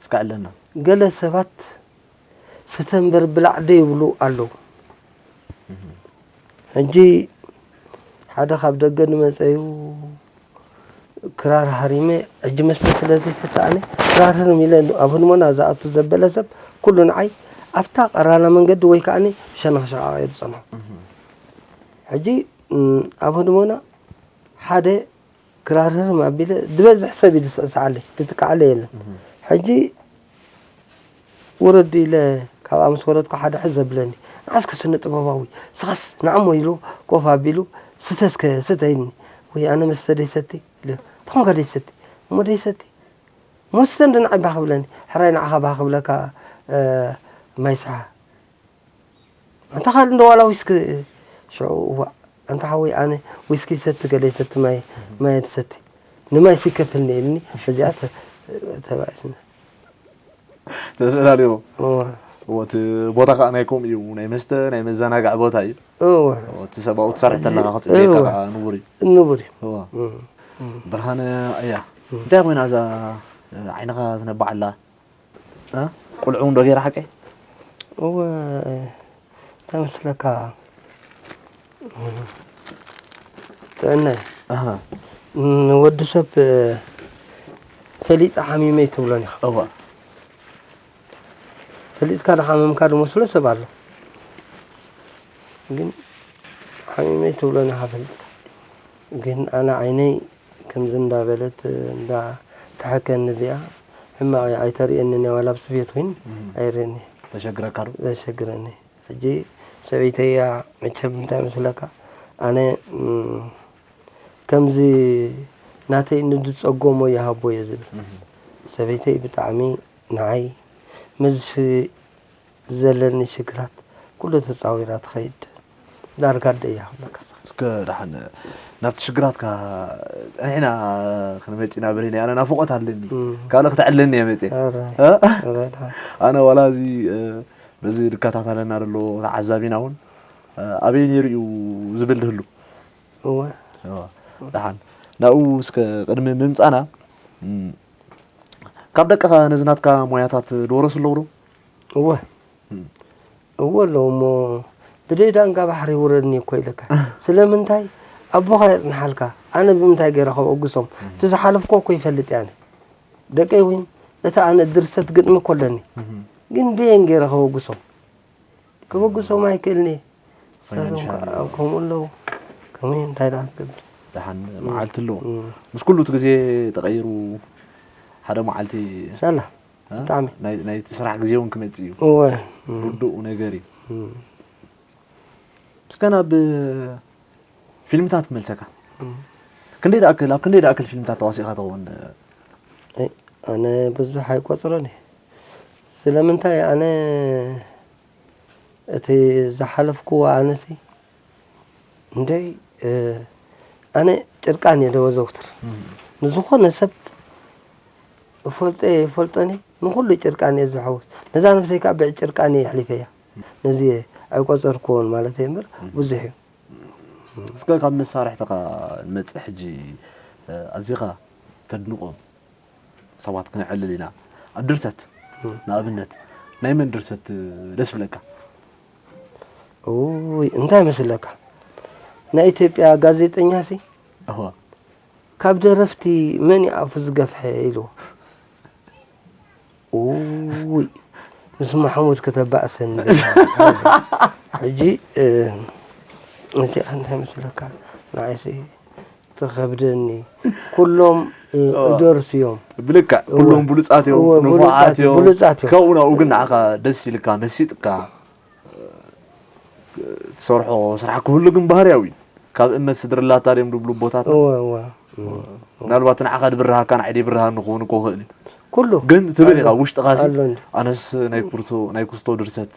እስከ ዕለና። ገለ ሰባት ስተ እምበር ብላዕ ዶ ይብሉ ኣለዉ። እህ። ሕጂ ሓደ ካብ ደገ ንመጸዩ ክራር ሃሪመ፣ ሕጂ መስተ ስለ ዘይሰተ ኣነ ክራር ህርም ኢለ ኣብ ህድሞና ዝኣቱ ዘበለ ሰብ ኩሉ ንዓይ ኣብታ ቀራና መንገዲ ወይ ከኣኒ ሸነኽሸቓቕ እየ ዝጸንሖ። እህ። ሕጂ፣ እም፣ ኣብ ህድሞና ሓደ ክራር ህርም ኣቢለ ዝበዝሕ ሰብ እዩ ዝስዕስዓለይ፣ ዝትክዓለይ የለን። እህ። ሕጂ ውረድ ኢለ ካብኣ ምስ ወረድኩ ሓደ ሕዝ ዘብለኒ፣ "ንዓስከ ስነ ጥበባዊ፣ ስኻስ ንዓሞ" ኢሉ ኮፍ ኣቢሉ፣ "ስተ እስከ ስተ" ኢልኒ። ወይ ኣነ መስተ ደይሰቲ ኢለ፣ "እንታይ ኮንካ ደይሰቲ?" "እሞ ደይሰቲ?" "እሞ ስተ እንደ ንዓይ ባህ ክብለኒ?" "ሕራይ ንዓኻ ባህ ክብለካ፣ እ፣ ማይ ስሓ?" ኣንታ ካልእ እንዶ ዋላ ዊስኪ፣ ሽዑ እዋእ፣ ኣንታ ሓወይ ኣነ ዊስኪ ይሰቲ ገለ ይሰቲ ማይ፣ ማይ ትሰቲ፣ ንማይ ሲከፍልኒ ኢልኒ፣ እዚኣ ተ-፣ ተባኢስና። ተፈላለዩ። እወ። እወ፣ እቲ ቦታ ከኣ ናይ ከምኡ እዩ፣ ናይ መስተ፣ ናይ መዘናግዒ ቦታ እዩ። እወ። እወ፣ እቲ ሰብኣዊ ትሰርሕ ተለኻ ክጽበየካ እወ። ከኣ ንቡር እዩ። ንቡር እዩ። እወ። እም፣ እም። ብርሃነ፣ እያ። እም። እንታይ ኮይና እዛ ዓይንኻ ትነብዕ ኣላ? እ? ቁልዑ እውን ዶ ገይራ ሓቀይ? እወ፣ እንታይ መስለካ? ጥዕና እዩ። ኣሃ። ንወዲ ሰብ ፈሊጣ ሓሚመ ኣይትብሎን ኢኻ። እወ። ፈሊጥካ ዝሓመምካ ዝመስሎ ሰብ ኣሎ። ግን ሓሚመ ኣይትብሎን ኢኻ ፈሊጥካ። ግን ኣነ ዓይነይ ከምዚ እንዳበለት እንዳተሓከኒ እዚኣ ሕማቕ እያ፣ ኣይተርእየንን እያ፣ ዋላ ኣብ ስፌት ኮይን እም። ኣይርእየኒ። ተሸግረካ ዶ? ዘሸግረኒ። ሕጂ ሰበይተይ እያ መቸም እንታይ መስለካ? ኣነ፣ እም፣ ከምዚ ናተይ ንዝጸገሞ ይሃቦ እየ ዝብል። እም። ሰበይተይ ብጣዕሚ ንዓይ ምስ ዘለኒ ሽግራት ኩሉ ተጻዊራ ትኸይድ። ዳርጋ ኣደ እያ ክብለካ። እስከ ደሓን ናብቲ ሽግራትካ ጸኒሕና ክንመጽእ ኢና ብለኒ፣ ኣነ ናፍቖት ኣለኒ። እም። ካልእ ክተዕልለኒ እየ መጽየ። ኣረ፣ እ? ኣረ፣ ደሓን። ኣነ ዋላ እዚ፣ እ፣ በዚ ዝከታተለና ዘሎ ተዓዛቢና እውን፣ እ፣ ኣበይ ነይሩ እዩ ዝብል ዝህሉ። እወ። እወ። ደሓን ናብኡ እስከ ቅድሚ ምምጻና፣ እም፣ ካብ ደቅኻ ነዚ ናትካ ሞያታት ዝወረሱ ኣለዉ ዶ? እወ። እም። እወ ኣለዉ እሞ ብደይ ዳንጋ ባሕሪ ውረድኒ እኮ ኢለካ። ስለምንታይ? ኣቦኻ የጽንሓልካ። ኣነ ብምንታይ ገይረ ከበግሶም? እም። እቲ ዝሓለፍኮ እኮ ይፈልጥ እየ ኣነ። ደቀይ እውን እቲ ኣነ ድርሰት ግጥሚ እኮ ኣለኒ። እም። ግን በየን ገይረ ከበግሶም? ከበግሶም ኣይክእልኒ። ፋይናንሻል ሳቶም ከ-፣ ከምኡ ኣለዉ። ከመይ እንታይ ደኣ ክትገብር? ደሓን እም። መዓልቲ ኣለዎ። እም። ምስ ኩሉ እቲ ግዜ ተቐይሩ ሓደ መዓልቲ ሻላ። እ? ብጣዕሚ። ናይ፣ ናይቲ ስራሕ ግዜ እውን ክመጽእ እዩ። እወ። እም። ርዱእ ነገር እዩ። እም። እስከ ናብ ፊልምታት ክመልሰካ። እም። ክንደይ ደኣክል፣ ኣብ ክንደይ ደኣክል ፊልምታት ተዋሲእካ ትኸውን? ኣይ፣ ኣነ ብዙሕ ኣይቆጽሮን እየ። ስለምንታይ ኣነ እቲ ዝሓለፍክዎ ኣነሲ እንደይ፣ እ፣ ኣነ ጭርቃን እየ ዘወዘውትር። እም። ንዝኾነ ሰብ እፈልጦ እየ፣ ይፈልጦን እየ፣ ንኹሉ ጭርቃን እየ ዝሕውስ። ነዛ ነብሰይ ከኣ ብጭርቃን እየ ኣሕሊፈያ። ነዚ ኣይቆጸርክዎን ማለት እየ እምበር እም። ብዙሕ እዩ። እስከ ካብ መሳርሕትኻ ንመጽእ ሕጂ፣ እ፣ ኣዚኻ ተድንቖም ሰባት ክነዕልል ኢና። ኣብ ድርሰት፣ እም። ንኣብነት፣ ናይ መን ድርሰት ደስ ይብለካ? ኡይ፣ እንታይ መስለካ? ናይ ኢትዮጵያ ጋዜጠኛሲ፣ እወ። ካብ ደረፍቲ መን እዩ ኣፉ ዝገፍሐ ኢልዎ። ኡይ፣ ምስ ማሕሙድ ከተባእሰኒ። ሕጂ፣ እ፣ እዚኣ እንታይ መስለካ? ንዓይሲ ትኸብደኒ። ኩሎም፣ እ፣ ኦ። ደርሲ እዮም። ብልክዕ፣ እወ። ኩሎም ብሉጻት እዮም፣ እወ፣ ንፉዓት ብሉጻት እዮም፣ እዮም። ብሉጻት እዮም። ካብኡ ናብኡ ግን ንዓኻ ደስ ኢልካ፣ መሲጥካ፣ ትሰርሖ ስራሕ ክህሉ ግን ባህርያዊ እዩ። ካብ እመት ስድርላታ ድዮም ድብሉ ኣቦታት? እወ፣ እወ። ምናልባት ንዓኻ ድብርሃካ፣ ንዓይ ደይብርሃኒ ክኸውን እኮ ይኽእል እዩ። ኩሉ ግን ትብል ኢኻ ውሽጥኻ ሲ ኣሎ እንዲ ኣነስ ናይ ኩርቶ ናይ ኩስቶ ድርሰት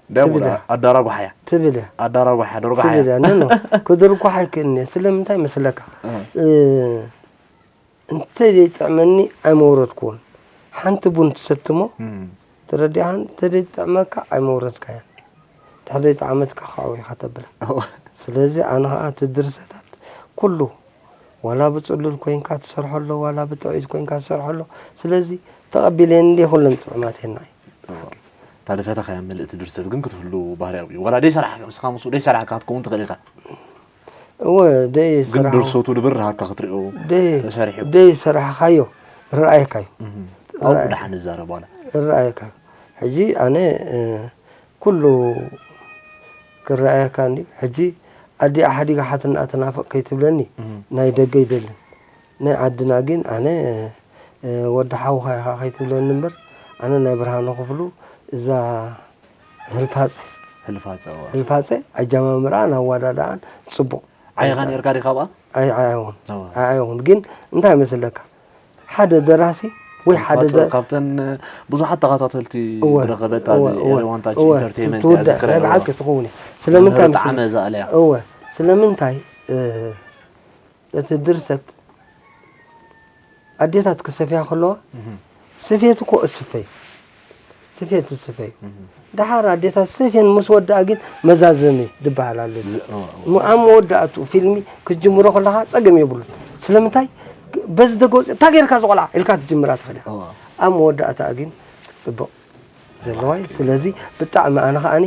እንዲያም ትብል ወላ እያ። ኣዳራጓሓያ ትብል እያ ኣዳራጓሓያ ደርጓሓያ ትብል እያ። ኖ ኖ ክድርጓሕ ኣይክእልን እየ። ስለምንታይ መስለካ? እ፣ እንተ ዘይጥዕመኒ ኣይመውረድኩዎን። ሓንቲ ቡን ትሰቲ እሞ ተረዲኣኻን እንተ ዘይጥዕመካ ኣይመውረድካያን። ድሕሪ ዘይጠዓመትካ ከዓ ኢኻ ተብላ። ስለዚ ኣነ ከዓ እቲ ድርሰታት ኩሉ ዋላ ብፅሉል ኮይንካ ትሰርሖ ኣሎ ዋላ ብጥዑይት ኮይንካ ትሰርሖ ኣሎ። ስለዚ ተቐቢለየን እንደ ኩለን ጥዑማት የና እዩ። እታ ዝፈተኻያ ምልእቲ ድርሰት ግን ክትህሉ ባህርያዊ እዩ። ዋላ ደይሰራሕካ ምስኻ ምስኡ ደይሰራሕካ ክትከውን ትኽእል ኢኻ። እወ ደይ ግን ስራሕ ድርሰቱ ድብር ሃካ ክትሪኦ ደይ ተሰሪሑ። ደይ ስራሕካዮ ርኣየካዩ እም። ኣብኡ ደሓን ንዛረብ ዋላ ርኣየካ። ሕጂ ኣነ እ፣ ኩሉ ክረኣየካ እንዲ ሕጂ ኣዲኣ ሓዲጋ ሓትንኣ ትናፍቕ ከይትብለኒ እም። ናይ ደገ ይደልን ናይ ዓድና ግን ኣነ እ፣ ወዲ ሓውኻ ኢኻ ከይትብለኒ እምበር ኣነ ናይ ብርሃነ ክፍሉ እዛ ህልፋፀ ህልፋፀ እዋ። ህልፋፀ ኣጀማምራኣን ኣዋዳድኣን ፅቡቕ ዓይኻ ነርካ ዲኻ ኣብኣ? ኣይ ኣይውን እዋ። ኣይውን ግን እንታይ መስለካ ሓደ ደራሲ ወይ ሓደ ህልፋፀ ደ- ካብተን ብዙሓት ተኸታተልቲ እወ፣ ዝረኸበት እወ፣ ኣብ እወ፣ ኤሌዋንታ እወ፣ ኢንተርቴንመንት ትውዳእ እያ ዝክረ ናይ ብሓቂ ትኸውን እያ። ስለምንታይ ብጣዕሚ መስለካ? እዛ ኣለያ እወ ስለምንታይ እ፣ እቲ ድርሰት ኣዴታት ክሰፍያ ከለዋ ስፌት እኮ እስፈይ ስፌት እስፈይ ደሓር ኣዴታት ሰፍየን ምስ ወድኣ ግን መዛዘሚ ዝበሃል ኣሎ። ኣብ መወዳእትኡ ፊልሚ ክትጅምሮ ከለኻ ጸገም የብሉን። ስለምንታይ በዚ ደገ ወፂ እንታይ ጌርካ ዝቆልዓ ኢልካ ትጅምራ ትኽእል ኢኻ። ኣብ መወዳእትኣ ግን ክትፅብቕ ዘለዋ እዩ። ስለዚ ብጣዕሚ ኣነ ከዓኒ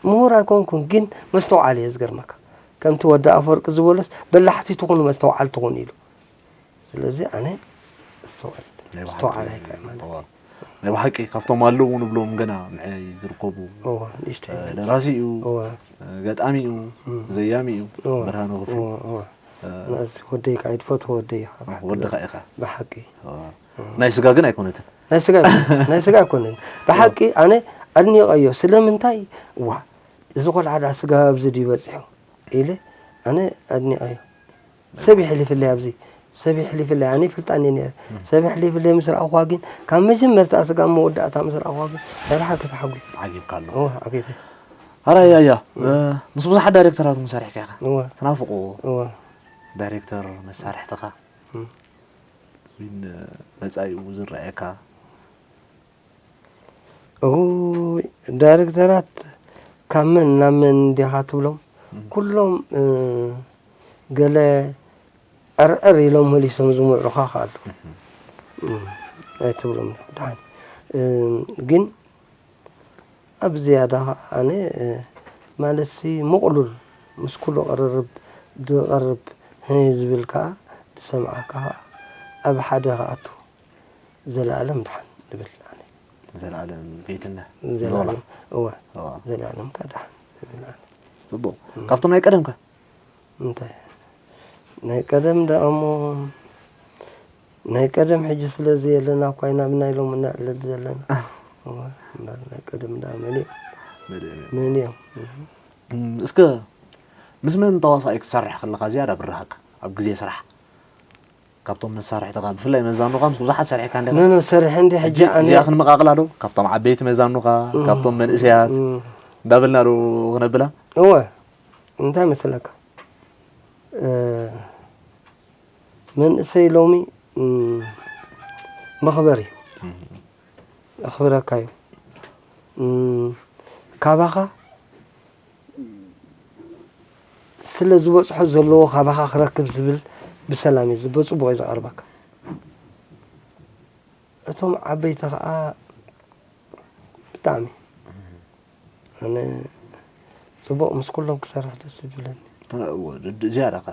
ምሁር ኣይኮንኩን ግን መስተውዓሊ እየ ዝገርመካ። ከምቲ ወዲ ኣፈወርቂ ዝበሎስ በላሕቲ ትኹኑ መስተውዓልቲ ኩኑ ኢሉ። ስለዚ ኣነ እስተውዕል ናይ ብሓቂ እስተውዓል ኣይከ ማለት እዋ። ናይ ብሓቂ ካብቶም ኣለዉ ንብሎም ገና ምዕያይ ዝርከቡ እወ ንእሽተይ ደራሲ እዩ እወ ገጣሚ እዩ ዘያሚ እዩ እወ ብርሃነ ክፍሉ እወ እወ ናዚ ወደይ ከዓ ይድፈት ወደይ ኢኻ ብሓቂ ወድኻ ኢኻ ብሓቂ እዋ። ናይ ስጋ ግን ኣይኮነትን ናይ ስጋ ኣይኮነን ናይ ስጋ ኣይኮነን ብሓቂ ኣነ ኣድኒቀዮ ስለምንታይ ዋ እዚ ቆልዓ ደኣ ስጋ ኣብዚ ድዩ በፂሑ ኢለ ኣነ ኣድኒቀዮ ሰብ ይሕሊፍለይ ኣብዚ ሰብ ይሕሊፍለይ ኣነ ይፍልጣኒ ነረ ሰብ ይሕሊፍለይ ምስ ረኣኹዋ ግን ካብ መጀመርታ ስጋ መወዳእታ ምስ ረኣኹዋ ግን ናይ ብሓቂ ተሓጒሰ ዓጊብካ ኣሎ እወ ዓጊበ ኣራይ ኣያ ምስ ብዙሓት ዳይሬክተራት እውን ሰሪሕካ ኢኻ እወ ትናፍቁ እወ ዳይሬክተር መሳርሕትኻ እም። ወይን መጻኢኡ ዝረኣየካ እውይ ዳይሬክተራት ካብ መን ናብ መን እንዲኻ ትብሎም ኩሎም እ፣ ገለ ዕርዕር ኢሎም መሊሶም ዝምዕሩኻ ከኣሉ እም፣ ኣይትብሎም ደሓን እ፣ ግን ኣብ ዝያዳ ኸዓ ኣነ እ፣ ማለትሲ ምቕሉል ምስ ኩሉ ቅርርብ ዝቐርብ ህይ ዝብል ከኣ ዝሰምዓካ ኸዓ ኣብ ሓደ ክኣቱ ዘለኣለም ደሓን ንብል ኣነ። ዘለኣለም ጌትነት ዘለኣለም እወ እዋ፣ ዘለኣለም ከ ደሓን ንብል ኣነ። ጽቡቕ። ካብቶም ናይ ቀደምከ? እንታይ ናይ ቀደም ደኣ እሞ ናይ ቀደም ሕጂ ስለ ዘየለና እኳ ኢና ብናይ ሎሚ ነዕልል ዘለና። እወ፣ እምበር ናይ ቀደም ደኣ መን እዩ? መደብ እዩ። መን እዮም? እም፣ እስከ ምስ መን ተዋሳኢ ክትሰርሕ ከለኻ ዝያዳ ብርሃካ ኣብ ግዜ ስራሕ? ካብቶም መሳርሕትኻ ብፍላይ መዛኑኻ ምስ ብዙሓት ሰሪሕካ እንዲኻ? ኖ ኖ ሰሪሐ እንዲ ሕጂ ሕጂ ኣነ እዚኣ ክንመቓቕላ ዶ? ካብቶም ዓበይቲ መዛኑኻ፣ ካብቶም መንእሰያት እም፣ እንዳበልና ዶ ክነብላ? እወ እንታይ መስለካ እ፣ መንእሰይ ሎሚ እም፣ መኽበሪ ኣኽብረካ እዩ እም፣ ካባኻ ስለ ዝበፅሖ ዘለዎ ካባኻ ክረክብ ዝብል ብሰላም እዩ ብፅቡቕ እዩ ዝቐርበካ። እቶም ዓበይቲ ከዓ ብጣዕሚ ኣነ ፅቡቕ ምስ ኩሎም ክሰርሕ ደስ እዩ ዝብለኒ። እወ፣ ድ- ዝያዳ ከ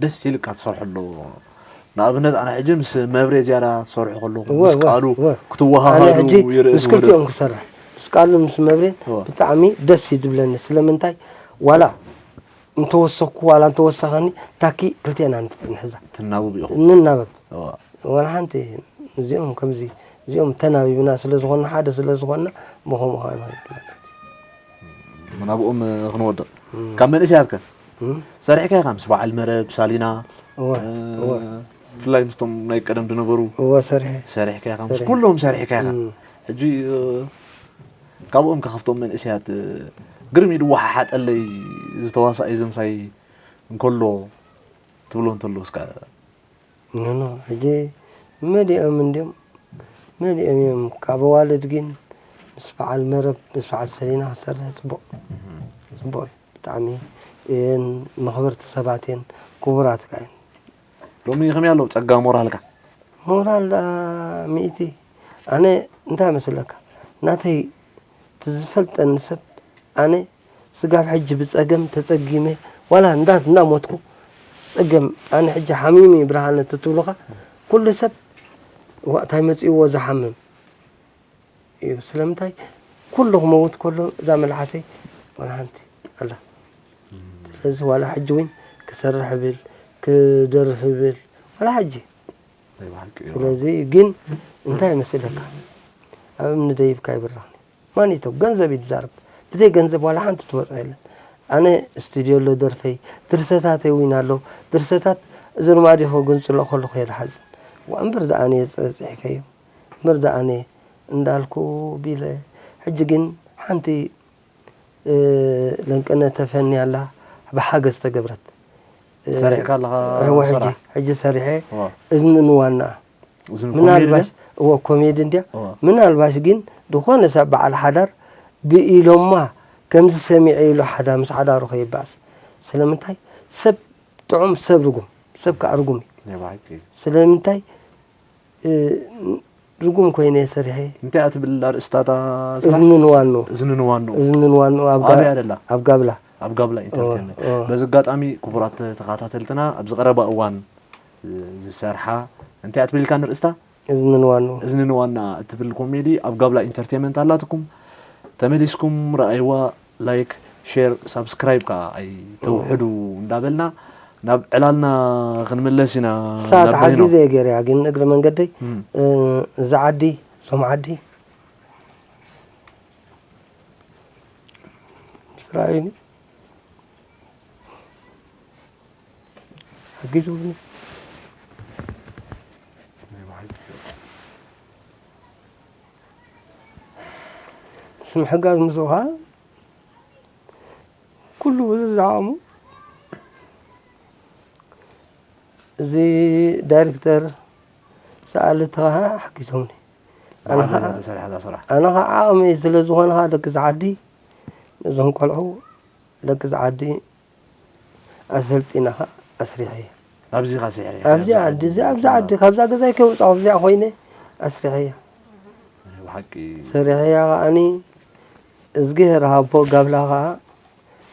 ደስ ኢልካ ትሰርሖ ኣሎ። ንኣብነት ኣነ ሕጂ ምስ መብሬ ዝያዳ ትሰርሑ ከለኹ እወ፣ ምስ እወ፣ ቃሉ እወ። ክትወሃሃዱ ኣነ ሕጂ ይርኢ ምስ ክልቲኦም ክሰርሕ ምስ ቃሉ ምስ መብሬን እወ። ብጣዕሚ ደስ እዩ ዝብለኒ። ስለምንታይ ዋላ እንተወሰኩ ዋላ እንተወሰኸኒ ታኪ ክልቴና ንሕዛ ትናብቡ ኢኹም። ንናበብ እወ። ዋላ ሓንቲ እዚኦም ከምዚ እዚኦም ተናቢብና ስለ ዝኾንና ሓደ ስለ ዝኾንና ብኸምኡ ከዓ ንኸይድ ማለት እዩ። ናብኦም ክንወድቕ ካብ መንእሰያትከ እም። ሰሪሕካ ኢኻ ምስ በዓል መረብ ሳሊና እወ፣ እ፣ እወ። ብፍላይ ምስቶም ናይ ቀደም ዝነበሩ እዎ ሰሪሐ ሰሪሕካ ኢኻ፣ ምስ ሰሪሐ። ኩሎም ሰሪሕካ ኢኻ። እም። ሕጂ እ፣ ካብኦም ከ ካብቶም መንእሰያት እ፣ ግርም ኢሉ ወሓሓጠለይ ዝተዋሳኣይ ዘምሳይ እንከሎ ትብሎ እንተሎ እስካ ኖ ኖ ሕጂ መሊኦም እንዲዮም መሊኦም እዮም። ካብ ኣዋልድ ግን ምስ በዓል መረብ ምስ በዓል ሰሊና ክሰርሕ ፅቡቕ ፅቡቕ እዩ። ብጣዕሚ እየን መኽበርቲ ሰባት እየን፣ ክቡራት ከኣ እየን። ሎሚ ከመይ ኣለዉ ጸጋ ሞራልካ? ሞራል ደኣ ሚእቲ። ኣነ እንታይ መስለካ ናተይ እቲ ዝፈልጠኒ ሰብ ኣነ ስጋብ ሕጂ ብጸገም ተጸጊመ ዋላ እንዳ እንዳሞትኩ ጸገም ኣነ ሕጂ ሓሚሙ እዩ ብርሃነ ትትብሉኻ ኩሉ ሰብ እዋ እንታይ መጺእዎ ዝሓምም እዩ። ስለምንታይ ኩሉ ክመውት ከሎ እዛ መልሓሰይ ዋላ ሓንቲ ኣላ። ስለዚ ዋላ ሕጂ እውን ክሰርሕ ብል ክደርፍ ብል ዋላ ሕጂ ናይ ብሓቂ እዩ። ስለዚ ግን እንታይ ይመስለካ ኣብ እምኒ ደይብካ ይብራኽኒ ማኒቶ ገንዘብ እዩ ትዛረብ ብዘይ ገንዘብ ዋላ ሓንቲ ትመፅኦ የለን። ኣነ ስቱድዮ ኣሎ ደርፈይ ድርሰታተይ እውን ኣሎ ድርሰታት እዚ ርማዲዮ ክግንፅሎ ከለኹ የለ ሓዝን ዋ እምበር ደኣ ኣነ የፅ- ፅሒፈዮ እምበር ደኣ ኣነ እንዳልኩ ቢለ ሕጂ ግን ሓንቲ ለንቅነ ተፈንያ ኣላ ብሓገዝ ተገብረት ሰሪሕካ ኣለኻ እወ ሕጂ ስራሕ? ሕጂ ሰሪሐ እዋ። እዝኒ ንዋና እዝኒ ምናልባሽ ኮሜዲ እወ ኮሜዲ እንድያ እዋ። ምናልባሽ ግን ዝኾነ ሰብ በዓል ሓዳር ብኢሎማ ከምዚ ሰሚዐ ኢሉ ሓዳ ምስ ሓዳሩ ከይበኣስ ስለምንታይ ሰብ ጥዑም ሰብ ርጉም ሰብ ከዓ ርጉም እዩ ናይ ብሓቂ እዩ። ስለምንታይ እ፣ ርጉም ኮይነ ሰሪሐ እንታይ እያ ትብል ኣርእስታታ ስራሕ? እዝኒ ንዋኑ እዝኒ ንዋኑ እዝኒ ንዋኑ ኣብ ኣበይ ጋ- ኣደላ? ኣብ ጋብላ ኣብ ጋብላ ኢንተርቴንመንት ኦ። በዚ ኣጋጣሚ ክቡራት ተኸታተልትና ኣብዚ ቀረባ እዋን ዝሰርሓ እንታይ እያ ትብል ኢልካ ንርእስታ እዝኒ ንዋኑ እዝኒ ንዋና እትብል ኮሜዲ ኣብ ጋብላ ኢንተርቴንመንት ኣላትኩም ተመሊስኩም ረኣይዋ ላይክ ሼር ሳብስክራይብ ከዓ ኣይተውሕዱ እንዳበልና ናብ ዕላልና ክንምለስ ኢና ሳት ናብ በይኖ። ሓጊዘ ገይረያ ግን እግሪ መንገደይ እም። እ፣ እዚ ዓዲ እዞም ዓዲ ምስ ረኣዩኒ ሓጊዙኒ ምስ ምሕጋዝ ምስኡ ከዓ ኩሉ እዚ ዝዓቕሙ እዚ ዳይሬክተር ሰኣሊ ተኸሃ ሓጊዞምኒ ኣነ ብሓደ ከዓ ተሰሪሓ እዛ ስራሕ ኣነ ከዓ ዓቕመይ ስለ ዝኾነ ከዓ ደቂ ዝዓዲ ነዞም ቆልዑ ደቂ ዝዓዲ ኣሰልጢና ከዓ ኣስሪሐ እየ ኣብዚ ካ ስራሕ ኣብዚ ዓዲ እዚ ኣብዚ ዓዲ ካብዛ ገዛይ ከይወፃኹ ኣብዚኣ ኮይነ ኣስሪሐ እየ ብሓቂ ሰሪሐያ ከዓኒ እዝግሄር ሃቦ ጋብላ ከዓ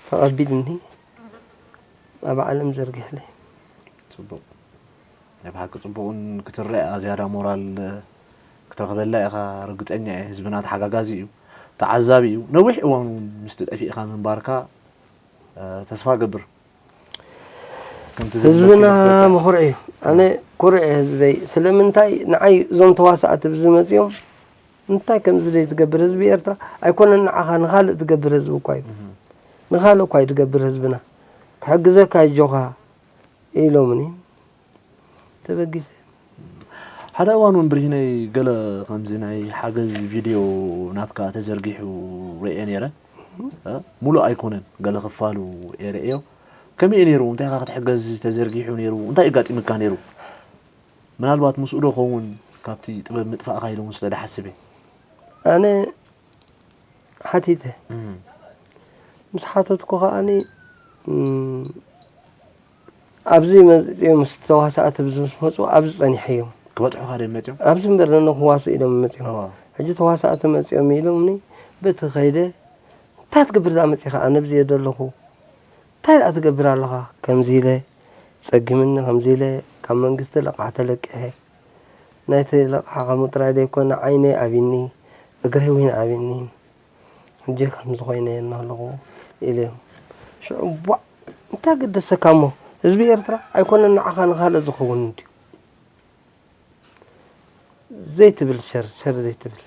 ተቐቢልኒ ኣብ ዓለም ዘርጊሕለይ ፅቡቅ ናይ ብሓቂ ፅቡቅን ክትረአ ዝያዳ ሞራል ክትረኽበላ ኢኻ ርግፀኛ እየ ህዝብና ተሓጋጋዚ እዩ ተዓዛቢ እዩ ነዊሕ እዋን እውን ምስቲ ጠፊእካ ምንባርካ እ፣ ተስፋ ገብር ከምቲ ህዝብና ዘንበብኩ ምኹርዕ እዩ ኣነ ኩርዕ እየ ህዝበይ ስለምንታይ ንዓይ እዞም ተዋሳእቲ ብዝመፅኦም እንታይ ከምዚ ደይ ትገብር ህዝቢ ኤርትራ ኣይኮነን ንዓኻ ንኻልእ ትገብር ህዝቢ እኳ እዩ ንኻልእ እኳ እዩ ትገብር ህዝብና ክሕግዘካ ኣጆኻ ኢሎምኒ ተበጊሰ ሓደ እዋን እውን ብርሂነይ ገለ ከምዚ ናይ ሓገዝ ቪድዮ ናትካ ተዘርጊሑ ርእየ ነይረ እ፣ ሙሉእ ኣይኮነን ገለ ክፋሉ እየ ርእዮ ከመይ እዩ ነይሩ እንታይ ኢኻ ክትሕገዝ ተዘርጊሑ ነይሩ እንታይ ኣጋጢምካ ነይሩ ምናልባት ምስኡ ዶ ኸውን ካብቲ ጥበብ ምጥፋእካ ኢለ እውን ስለ ድሓስብ እየ ኣነ ሓቲተ ምስ ሓተትኩ ከዓኒ ኣብዚ መፅኦም ምስ ተዋሳእቲ ምስ መፁ ኣብዚ ፀኒሐ እዮም ክበፅሑካ ደ መፅኦም ኣብዚ እምበር ነነ ክዋስእ ኢሎም መፅኦም ሕጂ ተዋሳእቲ መፅኦም ኢሎምኒ በቲ ከይደ እንታይ ትገብር ዝኣ መፂኻ ኣነ ብዚ ዘለኹ እንታይ ደኣ ትገብር ኣለኻ ከምዚ ኢለ ፀጊምኒ ከምዚ ኢለ ካብ መንግስቲ ለቕሓ ተለቂሐ ናይቲ ለቕሓ ከምኡ ጥራይ ዘይኮነ ዓይነይ ኣብኒ እግረይ እውን ኣብኒ ሕጂ ከምዚ ኮይነ እናሃለኹ ኢለ እዮም ሽዑ ቧዕ እንታይ ገደሰካ እሞ ህዝቢ ኤርትራ ኣይኮነን ንዓኻ ንኻልእ ዝኸውን እንድዩ ዘይትብል ሸር ሸር ዘይትብል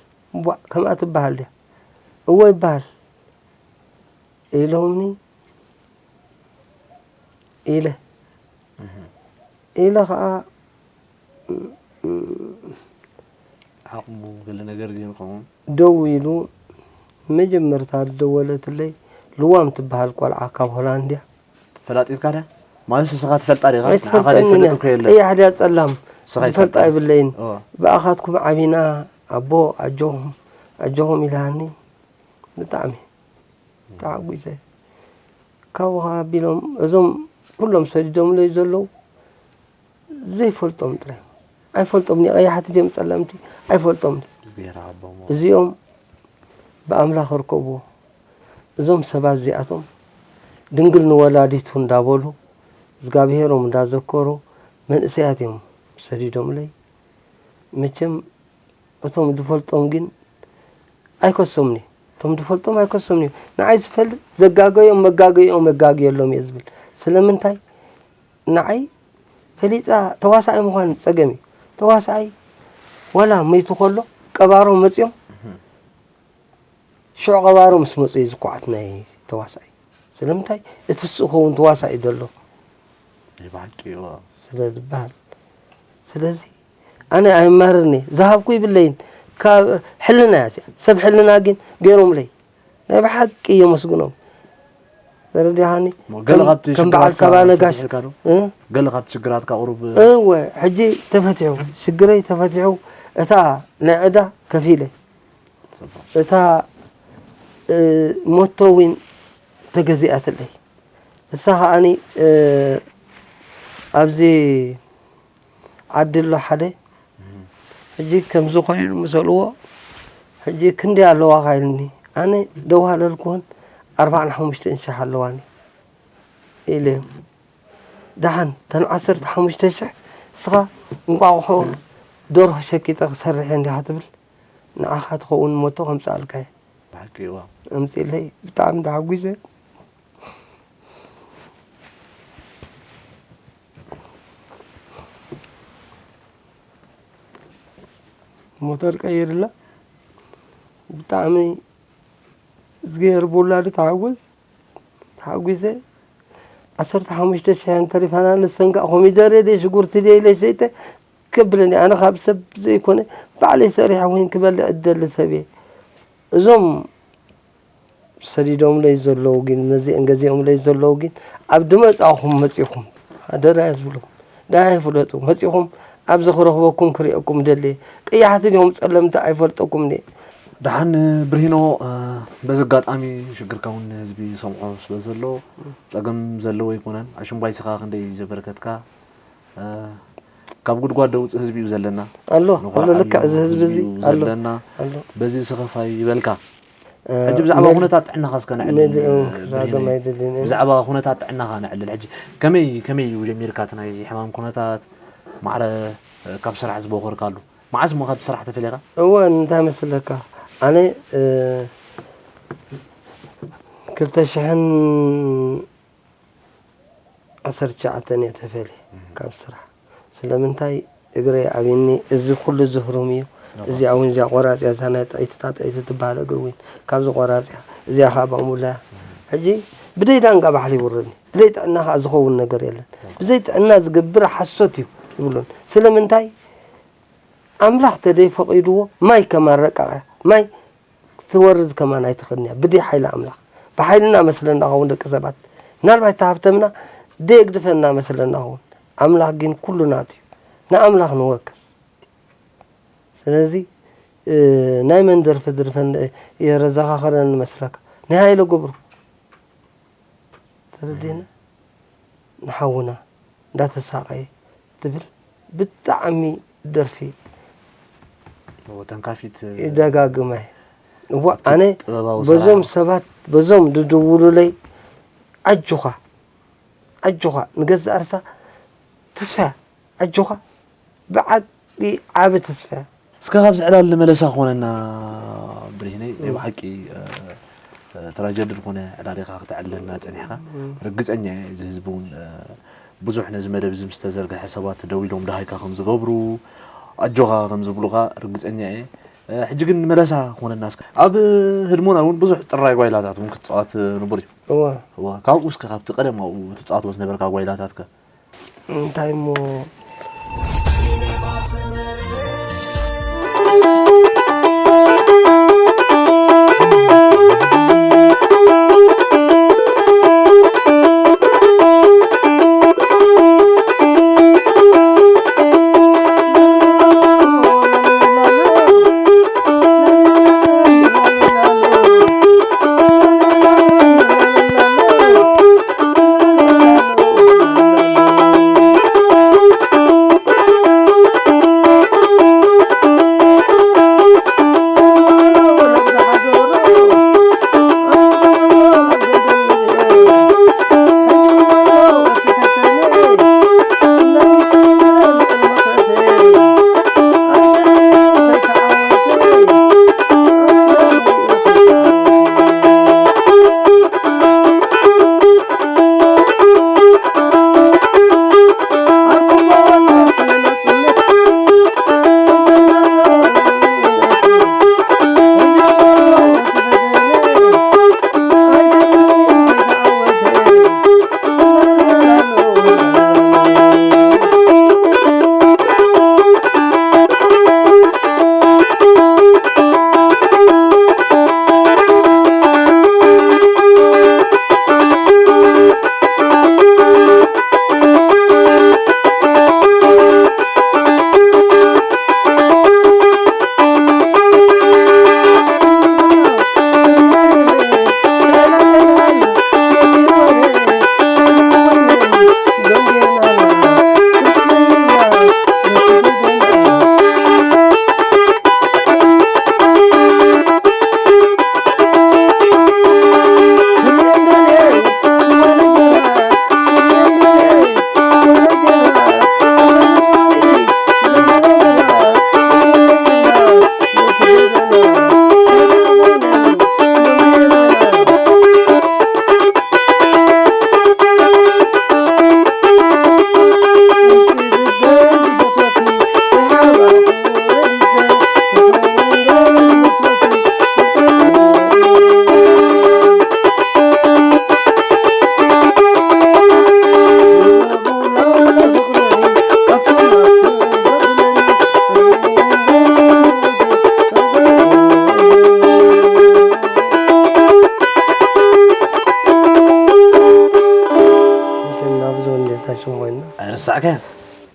ቧዕ ከምኣ ትበሃል ድያ እወ ይበሃል ኢሎምኒ ኢለ ኢለ ከዓ ዓቕሙ ገለ ነገር ገይሩ ከምኡ። ደው ኢሉ መጀመርታ ዝደወለትለይ ልዋም ትበሃል ቆልዓ ካብ ሆላንድያ። ፈላጢትካ ድያ? ማለት ንስኻ ትፈልጣ ዲኻ? ንዓኻ ኣይትፈልጠኒ ዘይፈልጥ እያ። እኮ የለን። ቀያሕ ድያ ጸላም ንስኻ ዝፈልጣ ይፈልጣ። የብለይን። እወ። ብኣኻትኩም ዓቢና ኣቦ ኣጆኹም ኣጆኹም ኢላኒ። ብጣዕሚ ተዓጒሰ። ካብኡ ኣቢሎም እዞም ኩሎም ሰዲዶምለይ ዘለዉ ዘይፈልጦም ጥራይ ኣይፈልጦም ቀያሕቲ ድዮም ጸለምቲ ኣይፈልጦም። እግዚኣብሔር ኣቦሞ። እዚኦም ብኣምላኽ ርከብዎ። እዞም ሰባት እዚኣቶም ድንግል ንወላዲቱ እንዳበሉ እግዚኣብሔሮም እንዳዘከሩ መንእሰያት እዮም ሰዲዶምለይ። መቸም እቶም ዝፈልጦም ግን ኣይከሶምኒ። እቶም ዝፈልጦም ኣይከሶምኒ። ንዓይ ዝፈልጥ ዘጋገዮም መጋገይኦም መጋገየሎም እየ ዝብል። ስለምንታይ? ንዓይ ፈሊጣ ተዋሳኣይ ምዃን ጸገም እዩ። ተዋሳኣይ ዋላ መይቱ ከሎ ቀባሮ መጽዮም ሽዑ ቀባሮ ምስ መጹ እዩ ዝኳዓት ናይ ተዋሳኣይ። ስለምንታይ? እቲ ስኡ ኸውን ተዋሳእ እዩ ዘሎ ናይ ብሓቂ እዋ። ስለ ዝበሃል። ስለዚ ኣነ ኣይማርኒ ዝሃብኩ ይብለይን ካብ ሕልና እያ እዚኣ። ሰብ ሕልና ግን ገይሮምለይ ናይ ብሓቂ የመስግኖም። ተረዲኻኒ? እሞ ገለ ካብቲ ከም በዓል ሽግራትካ ካባ ነጋሽ ተፈቲሕካ ዶ? እ? ገለ ካብቲ ሽግራትካ ቁሩብ እወ ሕጂ ተፈቲሑ ሽግረይ ተፈቲሑ እታ ናይ ዕዳ ከፊለ ጽቡቕ። እታ እ፣ ሞቶ እውን ተገዚኣትለይ። እሳ ከዓኒ እ፣ ኣብዚ ዓዲ ኣሎ ሓደ ሕጂ ከምዚ ኮይኑ ምሰልዎ ሕጂ ክንዲ ኣለዋ ካይልኒ ኣነ ደዋለልኩን ኣርባዓን ሓሙሽተን ሽሕ ኣለዋኒ ኢለዮም። ደሓን ተን ዓሰርተ ሓሙሽተ ሽሕ እስኻ እንቋቑሖ ደርሆ ሸቂጠ ክሰርሕ እየ እንዲኻ ትብል ንዓኻ ትኸውን ሞቶ ከምፅኣልካ እየ። ብሓቂ እዋ። ኣምፂእለይ ብጣዕሚ ተሓጒሰ። ሞተር ቀይርላ ብጣዕሚ እዝግሄር ብውላዱ ተሓጎስ ተሓጒሰ። ዓሰርተ ሓሙሽተ ሽሕ እየን ተሪፋና ንሰን ከዓ ኮሚደረ ድየ ሽጉርቲ ድየ ኢለ ሸይጠ ከብለኒ ኣነ ካብ ሰብ ዘይኮነ ባዕለይ ሰሪሐ እውን ክበልዕ እደሊ ሰብ እየ። እዞም ሰዲዶምለይ ዘለዉ ግን ነዚአን ገዚኦምለይ ዘለዉ ግን ኣብ ድመፃኹም መፂኹም ሓደራ እየ ዝብለኩም። ደሃይ ፍለጡ መፂኹም ኣብዚ ክረኽበኩም ክሪአኩም ደልየ ቀያሕቲ ድዮም ፀለምቲ ኣይፈልጠኩም ድየ። ደሓን ብርሂኖ በዚ ኣጋጣሚ ሽግርካ እውን ህዝቢ ይሰምዖ ስለ ዘሎ ፀገም ዘለዎ ኣይኮነን። ኣሽምባይ ስኻ ክንደይ ዘበረከትካ ካብ ጉድጓድ ደውፅእ ህዝቢ እዩ ዘለና። ኣሎ ንኾርዓሉ ኣሎ ልክዕ እዚ ህዝቢ እዚ እዩ ኣሎ ዘለና። ኣሎ። በዚ ዝኸፋ ይበልካ። እ፣ ሕጂ ብዛዕባ መል- ኩነታት ጥዕናኻ እስከ ነዕልል፣ መል- እ፣ ብርሂነይ። ክዛረብ ኣይደልን እየ። ብዛዕባ ኩነታት ጥዕናኻ ነዕልል። ሕጂ ከመይ ከመይ እዩ ጀሚርካ እቲ ናይ ሕማም ኩነታት? ማዕረ እ፣ ካብ ስራሕ ዝበኾርካሉ? መዓስ እሞ ካብቲ ስራሕ ተፈሊኻ? እወ እንታይ መስለካ ኣነ እ፣ ክልተ ሽሕን ዓሰርተ ትሽዓተን እየ ተፈልየ ካብ ስራሕ። ስለምንታይ እግረይ ኣብኒ እዚ ኩሉ ዝህሩም እዩ። እዚኣ እውን እዚኣ ቆራፂያ እዛ ናይ ጥዒቲ እታ ጥዒቲ ትበሃል እግሪ እውን ካብዚ ቆራፂያ እዚኣ ከዓ ባሙላ እያ። ሕጂ ብደይ ዳንጋ ባሕሊ ይውረድኒ ብዘይ ጥዕና ከዓ ዝኸውን ነገር የለን። ብዘይ ጥዕና ዝገብር ሓሶት እዩ ይብሉን። ስለምንታይ ኣምላኽ ተደይ ፈቒድዎ ማይ ከማን ረቃቕ እያ ማይ ክትወርድ ከማን ኣይትኽእልን እያ ብደይ ሓይሊ ኣምላኽ። ብሓይልና መስለና ኸውን ደቂ ሰባት ምናልባት ተሃፍተምና ደየግድፈና መስለና ኸውን ኣምላኽ ግን ኩሉ ናቱ እዩ። ንኣምላኽ ንወከስ። ስለዚ እ፣ ናይ መን ደርፊ ድርፈን እየ ረዘኻኸረኒ መስለካ ናይ ሃይለ ገብሩ ተረዲና ንሓውና እንዳተሳቐየ ትብል ብጣዕሚ ደርፊ እዎ፣ ተንካፊት ይደጋግመ እዋ ኣነ ጥበባዊ በዞም ስራሕ። ሰባት በዞም ዝድውሉለይ ኣጆኻ ኣጆኻ ንገዛእ ርሳ ተስፋ ኣጆኻ ብዓቢ ዓቢ ተስፋ እስከ ካብዚ ዕላል ንመለሳ ክኾነና ብርሂነይ ናይ ብሓቂ እ፣ እ፣ ትራጀዲ ዝኾነ ዕላል ኢኻ ክተዕልለና ጸኒሕካ። ርግጸኛ እየ እዚ ህዝቢ እውን እ፣ ብዙሕ ነዚ መደብ እዚ ምስ ተዘርግሐ ሰባት ደው ኢሎም ደሃይካ ከም ዝገብሩ ኣጆኻ ከም ዝብሉኻ ርግጸኛ እየ። እ፣ ሕጂ ግን ንመለሳ ክኾነና እስከ ኣብ ህድሞና እውን ብዙሕ ጥራይ ጓይላታት እውን ክትጻወት ንቡር እዩ። እዋ እዋ ካብኡ እስከ ካብቲ ቀደም ኣብኡ ትጻወትዎ ዝነበርካ ጓይላታት ከ? እንታይ እሞ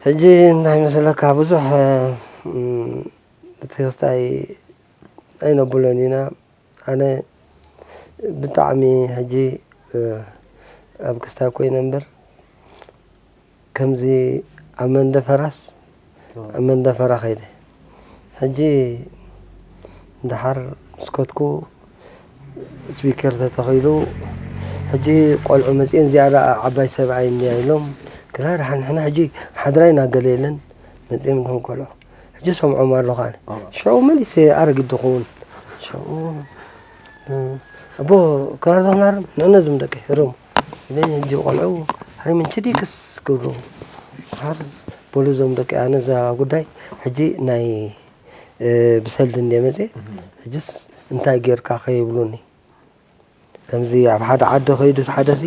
ሕጂ እንታይ መስለካ፣ ብዙሕ እቲ ክስታይ ኣይነብሎን ኢና። ኣነ ብጣዕሚ ሕጂ ኣብ ክስታይ ኮይነ እምበር፣ ከምዚ ኣብ መንደፈራስ ኣብ መንደፈራ ከይደ። ሕጂ ደሓር ምስ ከድኩ ስፒከር ተተኺሉ፣ ሕጂ ቆልዑ መጺኤን እዚኣ ደኣ ዓባይ ሰብኣይ እንድያ ኢሎም፣ ክላ ደሓን ንሕና ሕጂ ሓድራይ ናገለ የለን መጺኦም እቶም ቆልዑ። ሕጂ ሰምዖም ኣለኹ ኣነ። ሽዑ መሊሰ ኣረጊት ዝኸውን። ሽዑ ኣቦ ክራር ዘኽናርም ንዕነ ዝም ደቂ ህርሙ። ኢለ፣ ሕጂ ቆልዑ ሃሪም እንቺ ዲክስ ክብሉ። ሃር በሉ እዞም ደቂ ኣነ እዛ ጉዳይ ሕጂ ናይ ብሰልዲ እንደ መፅእ፣ ሕጅስ እንታይ ጌርካ ከይብሉኒ። ከምዚ ኣብ ሓደ ዓዲ ከይዱ ሓደ ሲ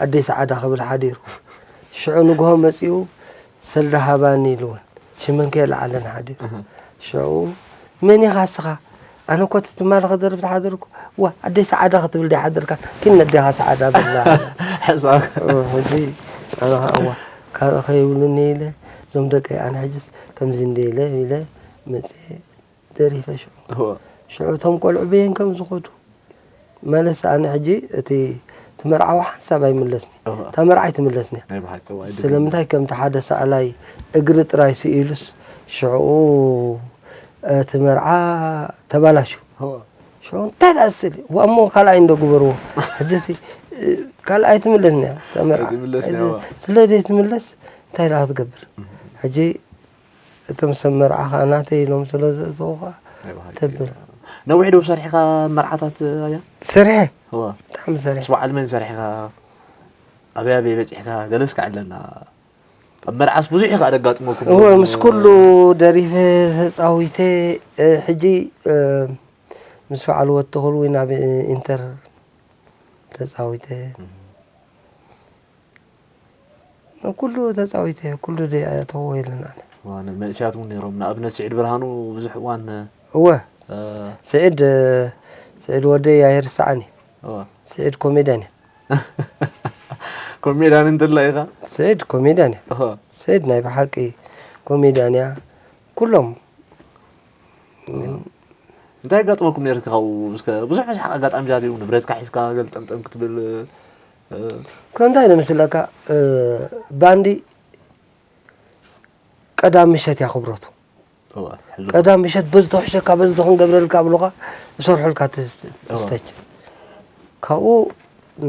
ኣደይ ሰዓዳ ክብል ሓዲሩ። ሽዑ ንግሆ መጺኡ ሰልዲ ሃባኒ ኢልወን ሽመን ከየለዓለን ሓዲሩ። ሽዑ መን ኢኻ እስኻ? ኣነ እኮ እቲ ትማሊ ክደርፍ ዝሓደርኩ፣ ዋ ኣደይ ሰዓዳ ክትብል ዲኻ ሓደርካ? ኪን ነዴኻ ሰዓዳ በላ። ሕጂ ኣነ ኸዓ እዋ ካልእ ከይብሉኒ ኢለ እዞም ደቀይ ኣነ ሕጅስ ከምዚ እንደ ኢለ ኢለ መጺኤ ደሪፈ ሽዑ። እወ። ሽዑ እቶም ቆልዑ በየን ከም ዝኸዱ። መለስ ኣነ ሕጂ እቲ፣ እቲ መርዓዊ ሓንሳብ ኣይምለስን። እወ። እታ መርዓ ኣይትምለስን እያ። ናይ ብሓቂ እወ፣ ኣይድገምን። ስለምንታይ ከምቲ ሓደ ሰኣላይ እግሪ ጥራይ ስኢሉስ ሽዑ እቲ መርዓ ተባላሹ። እወ። ሽዑ እንታይ ደኣ ስእሊ? እዋ እሞ ካልኣይ እንዶ ግበርዎ። ሕጂሲ ካልኣይ ኣይትምለስን እያ እታ መርዓ። ኣይትምለስን እያ፣ እዋ። ስለ ዘይትምለስ እንታይ ደኣ ክትገብር? እህ። ሕጂ እቶም ሰብ መርዓ ኸዓ ናተይ ኢሎም ስለ ዘእተዉ ኸዓ ናይ በሃልቲ ተብል። ነዊሕ ዶ ሰሪሕኻ መርዓታት ኣያ? ሰሪሐ። እወ። ብጣዕሚ ሰሪሐ። ምስ በዓል መን ሰሪሕኻ? ኣበይ ኣበይ በጺሕካ? ገለ እስከ ዕለና። ኣብ መርዓስ ብዙሕ ኢኻ ደጋጥመኩም እወ፣ ነይሩ። ምስ ኩሉ ደሪፈ ተጻዊተ፣ እ፣ ሕጂ፣ እ፣ ምስ በዓል ወዲ ኹሉ ናብ ኢንተር ተጻዊተ። እም። ኩሉ ተጻዊተ፣ ኩሉ ደይ ኣተዎ የለን ኣነ። እዋ፣ ን-፣ መንእሰያት እውን ነይሮም። ንኣብነት ስዒድ ብርሃኑ ብዙሕ እዋን፣ እወ እ፣ ስዒድ ስዒድ ወደይ ኣይርስዓን እዩ። እዋ። ስዒድ ኮሜድያን እዩ። ኮሜድያን እንተላ ኢኻ? ስዒድ ኮሜድያን እዩ። እዋ። ስዒድ ናይ ብሓቂ ኮሜድያን እያ። ኩሎም እንታይ ኣጋጥመኩም ነይሩ ካብኡ? እስከ ብዙሕ መስሓቕ ኣጋጣሚታት እዩ። ንብረትካ ሒዝካ ገልጠምጠም ክትብል፣ እ፣ ከምታይ ኢለ መስለካ፣ እ፣ ባንዲ ቀዳም ምሸት እያ ክብረቱ። እዋ፣ ሕልዋ። ቀዳም ምሸት በዚ ተውሕሸካ፣ በዚ ክንገብረልካ ብሎኻ፣ ይሰርሑልካ እቲ ስተ-፣ እቲ እዋ። ስቴጅ። ካብኡ፣ እ፣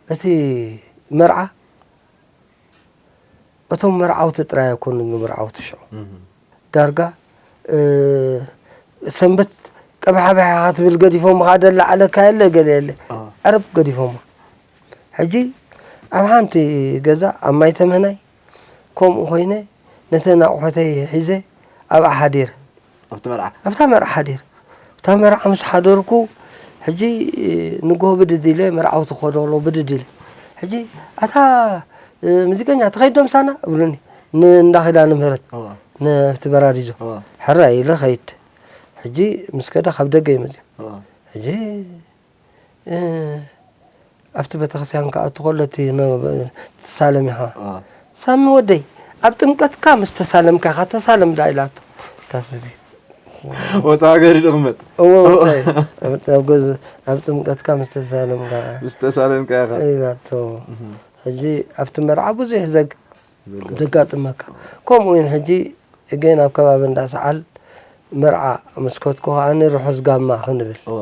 እቲ መርዓ፣ እቶም መርዓውቲ ጥራይ ኣይኮኑን መርዓውቲ ሽዑ። እህ። ዳርጋ፣ እ፣ ሰንበት ቀብሓብሓ ክትብል ገዲፎምኻ፣ ደላዓለካ የለ፣ ገለ የለ። እዋ። ዕርብ ገዲፎማ። ሕጂ ኣብ ሓንቲ ገዛ ኣብ ማይ ተምህናይ ከምኡ ኮይነ፣ ነተን ኣቑሑተይ ሒዘ ኣብኣ ሓዲረ። ኣብቲ መርዓ? ኣብታ መርዓ ሓዲረ። ኣብታ መርዓ ምስ ሓደርኩ፣ ሕጂ ንግሆ ብድድ ኢለ፣ መርዓውቲ ክኸዱ ከለዉ ብድድ ኢለ። ሕጂ፣ "ኣታ፣ እ፣ ሙዚቀኛ፣ ትኸይድ ዶ ምሳና?" እብሉኒ። ን-፣ እንዳ ኪዳነ ምህረት፣ እዋ። ንፍቲ በራዲዞ። እዋ። ሕራይ ኢለ ኸይድ። ሕጂ ምስ ከደ ካብ ደገ እዩ መጺኡ። እዋ። ሕጂ፣ እ፣ ኣብቲ ቤተክርስትያን ክኣቱ ከሎ እቲ ነ-፣ ትሳለም ኢኻ። እዋ። "ሳሚ ወደይ፣ ኣብ ጥምቀትካ ምስ ተሳለምካ ኢኻ፣ ተሳለም ደኣ" ኢላቶ። እታ ሰበይቲ። ወጻኢ ሃገር እዩ ዝቕመጥ። እወ፣ ወጻኢ። ኣብ፣ ኣብ ገዝ-፣ ኣብ ጥምቀትካ ምስ ተሳለምካ ምስ ተሳለምካ ኢኻ። ኢላቶ። እህ። ሕጂ ኣብቲ መርዓ ብዙሕ ዘግ-፣ ዘጋጥመካ። ከምኡ እውን ሕጂ እገን ኣብ ከባቢ እንዳ ሰዓል መርዓ ምስ ከድኩ ከኣ ርሑስ ጋማ ክንብል። እዋ።